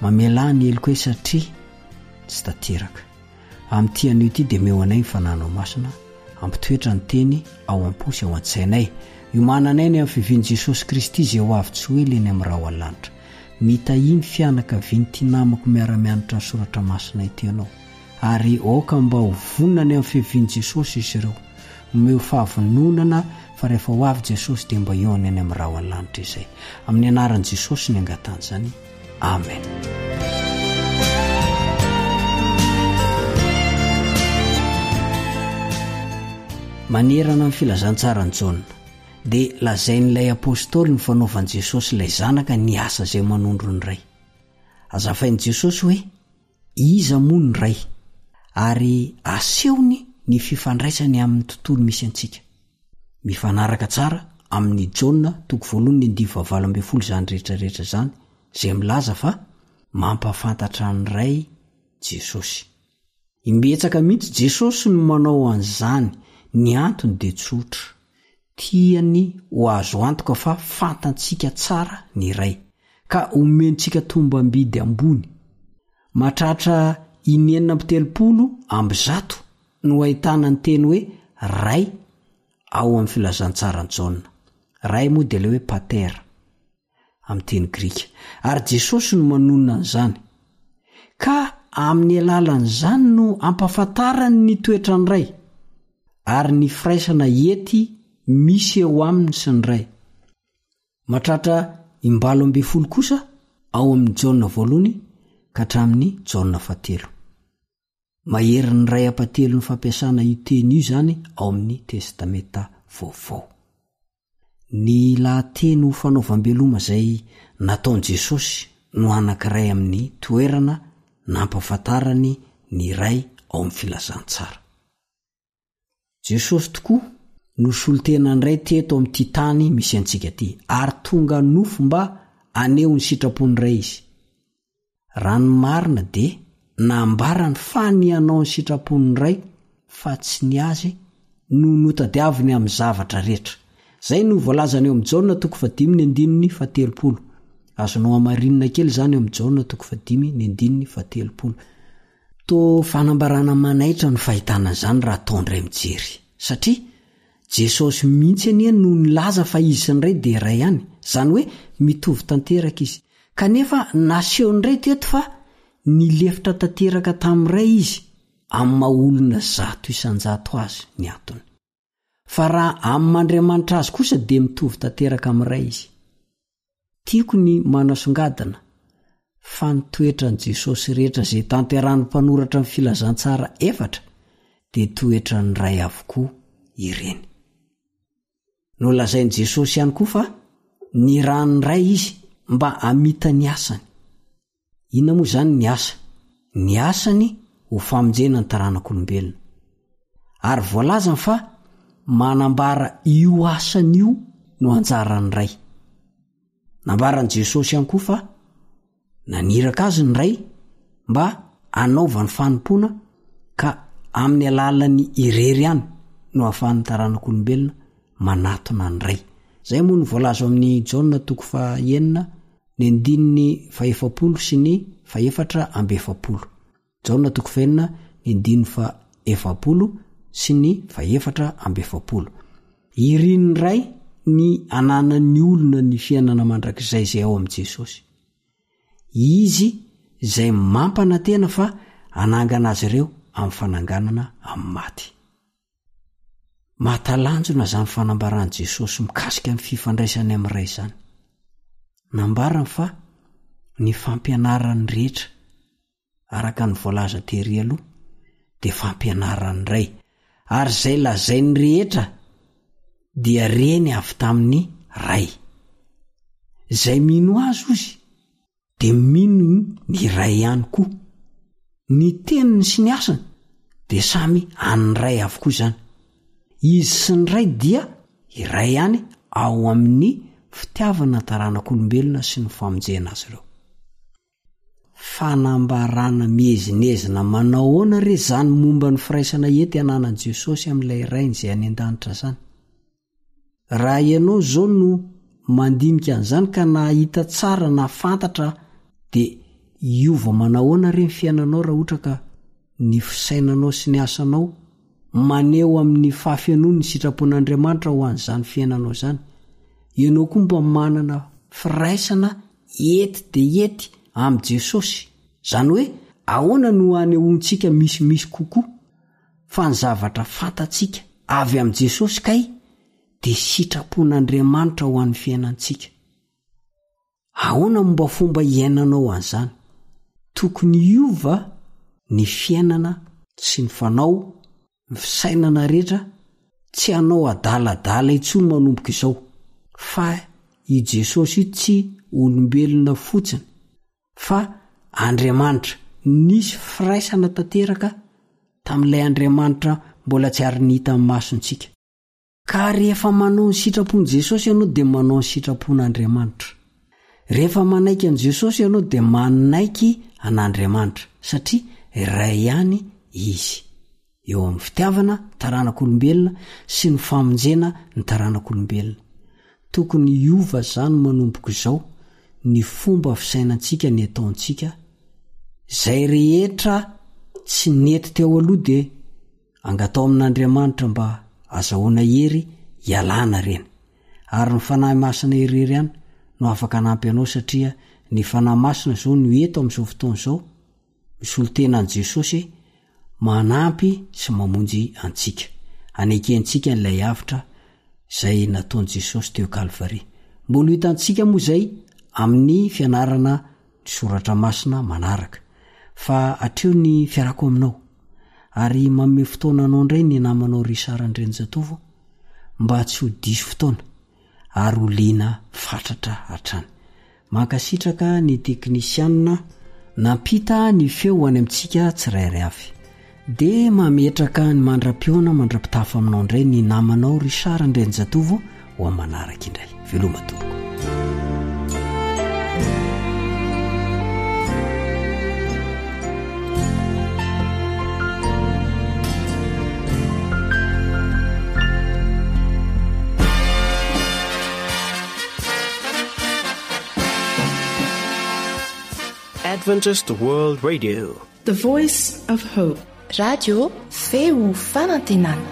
Mamelà ny heloka hoe satria tsy tanteraka. Amin'ity anio ity dia omeo anay ny Fanahinao Masina hampitoetra ny Teny ao am-po sy ao an-tsainay. Iomananay ny amin'ny fivian'i Jesosy Kristy izay ho avy tsy ho ela eny amin'ny rahona lanitra. Mitahia ny fianakavian'ity namako miara-mianatra ny Soratra Masina ity Ianao. Ary aoka mba ho vonona ny amin'ny fiavian'i Jesosy izy ireo. Omeo fahavononana fa rehefa ho avy Jesosy dia mba hihaona eny amin'ny rahona lanitra izay. Amin'ny anaran'i Jesosy ny angatahana izany. Amen. Manerana ny filazantsaran'i Jaona, dia lazain'ilay apostoly ny fanaovan'i Jesosy ilay Zanaka ny asa izay manondro ny Ray. Azafain'i Jesosy hoe Iza moa ny Ray? Ary asehony ny fifandraisany amin'ny tontolo misy antsika. Mifanaraka tsara amin'ny Jaona toko voalohany andivo fahavalo ambinifolo izany rehetra rehetra izany, izay milaza fa mampahafantatra ny Ray Jesosy. Imbetsaka mihitsy Jesosy no manao an'izany, ny antony dia tsotra, tiany ho azo antoka fa fantantsika tsara ny Ray, ka omentsika tombam-bidy ambony. Mahatratra 136 no ahitana ny teny hoe Ray ao amin'ny Filazantsaran'i Jaona. Ray moa dia ilay hoe pater amin'ny teny grika. Ary Jesosy no manonona an'izany. Ka amin'ny alalan'izany no ampahafantarany ny toetran'ny Ray, ary ny firaisana ety misy eo aminy sy ny Ray. Mahatratra imbalo ambifolo kosa ao amin'ny Jaona voalohany ka hatramin'ny Jaona fahatelo. Maherin'ny iray ampatelon'ny fampiasana io teny io izany ao amin'ny Testamenta Vaovao. Ny lahateny ho fanaovam-beloma izay nataon'i Jesosy no anankiray amin'ny toerana nampahafantarany ny Ray ao amin'ny Filazantsara. Jesosy tokoa no solontenan'ny Ray teto amin'ity tany misy antsika ity, ary tonga nofo mba haneho ny sitrapon'ny Ray Izy. Raha ny marina dia nambarany fa ny hanao ny sitrapon'ny Ray fa tsy ny azy no notadiaviny amin'ny zavatra rehetra. Izay no voalazany eo amin'ny Jaona toko fahadimy ny andininy fahatelopolo. Azonao hamarinina kely izany eo amin'ny Jaona toko fahadimy ny andininy fahatelopolo. Toa fanambarana manaitra ny fahitana an'izany raha atao indray mijery. Satria Jesosy mihitsy anie no nilaza fa izy sy ny Ray dia iray ihany. Izany hoe mitovy tanteraka izy. Kanefa nasehon'ny Ray teto fa nilefitra tanteraka tamin'ny Ray izy amin'ny maha olona 100% azy ny antony. Fa raha amin'ny maha Andriamanitra azy kosa dia mitovy tanteraka amin'ny Ray izy. Tiako ny manasongadina fa ny toetran'i Jesosy rehetra izay tanterahan'ny mpanoratra ny Filazantsara efatra dia toetran'ny Ray avokoa ireny. Nolazain'i Jesosy ihany koa fa nirahan'ny Ray izy mba hamita ny asany. Inona moa izany ny asa? Ny asany ho famonjena ny taranak'olombelona. Ary voalazany fa manambara io asany io no anjaran'ny Ray. Nambaran'i Jesosy ihany koa fa naniraka azy ny Ray mba hanaovany fanompoana ka amin'ny alalan'ny irery ihany no ahafahan'ny taranak'olombelona manatona ny Ray. Izay moa no voalaza ao amin'ny Jaona toko fahenina ny andininy fahefapolo sy ny fahefatra amby efapolo. Jaona toko fahenina, ny andininy fahefapolo sy ny fahefatra amby efapolo. Irin'ny Ray ny hananan'ny olona ny fiainana mandrakizay izay ao amin'i Jesosy. Izy izay mampanantena fa hanangana azy ireo amin'ny fananganana amin'ny maty. Mahatalanjona izany fanambaran'i Jesosy mikasika ny fifandraisany amin'ny Ray izany. Nambarany fa ny fampianarany rehetra, araka ny voalaza tery aloha, dia fampianaran'ny Ray, ary izay lazainy rehetra dia reny avy tamin'ny Ray. Izay mino Azy, hozy, dia mino ny Ray ihany koa. Ny teniny sy ny asany dia samy an'ny Ray avokoa izany. Izy sy ny Ray dia iray ihany ao amin'ny fitiavana ny taranak'olombelona sy ny famonjena azy ireo. Fanambarana miezinezina manao ahoana re izany momba ny firaisana ety ananan'i Jesosy amin'ilay Rainy izay any an-danitra izany? Raha ianao izao no mandinika an'izany ka nahita tsara na fantatra dia hiova manahoana re ny fiainanao raha ohatra ka. Ny fisainanao sy ny asanao maneho amin'ny fahafenoany ny sitrapon'Andriamanitra ho an'izany fiainanao izany. Ianao koa mba manana firaisana ety dia ety amin'i Jesosy. Izany hoe ahoana no hanehoantsika misimisy kokoa fa ny zavatra fantatsika avy amin'i Jesosy kay dia sitrapon'Andriamanitra ho an'ny fiainantsika. Ahoana mombafomba hiainanao an'izany? Tokony hiova ny fiainana sy ny fanao, ny fisainana rehetra, tsy hanao adaladala intsony manomboka izao, fa i Jesosy io tsy olombelona fotsiny fa Andriamanitra, nisy firaisana tanteraka tamin'ilay Andriamanitra mbola tsy ary ny hitan'ny masontsika. Ka rehefa manao ny sitrapon'i Jesosy ianao dia manao ny sitrapon'Andriamanitra. Rehefa manaiky an'i Jesosy ianao dia manaiky an'Andriamanitra, satria iray ihany Izy. Eo amin'ny fitiavana ny taranak'olombelona sy ny famonjena ny taranak'olombelona. Tokony hiova izany manomboka izao ny fomba fisainantsika ny ataontsika, izay rehetra tsy nety teo aloha dia Angataho amin'Andriamanitra mba azahoana hery hialana ireny. Ary ny Fanahy Masina irery ihany no afaka hanampy anao satria ny Fanahy Masina izao no eto amin'izao fotoana izao, misolo tena an'i Jesosy, manampy sy mamonjy antsika. Anekentsika ilay avotra izay nataon'i Jesosy teo Kalvary. Mbola ho hitantsika moa izay amin'ny fianarana ny soratra masina manaraka. Fa hatreo ny fiarako aminao. Ary manome fotoana anao indray ny namanao Richard Andrianjatovo mba tsy ho diso fotoana ary ho liana fatratra hatrany. Mankasitraka ny teknisianina nampita ny feo ho any amintsika tsirairay avy. Dia mametraka ny mandra-pihaona mandra-pitafa aminao indray ny namanao Richard Andrianjatovo ho amin'ny manaraka indray. Veloma tompoko. Adventist World Radio The Voice of Hope. Radio Feo Fanantenana.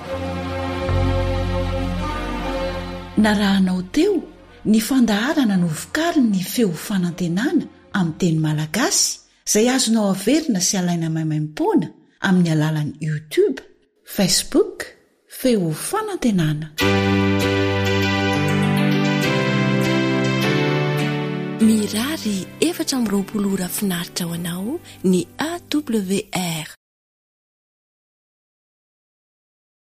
Narahanao teo ny fandaharana novokarin'ny Feo Fanantenana amin'ny teny malagasy izay azonao averina sy alaina maimaimpoana amin'ny alalan'ny YouTube, Facebook, Feo Fanantenana. Mirary 24 ora finaritra ho anao ny AWR.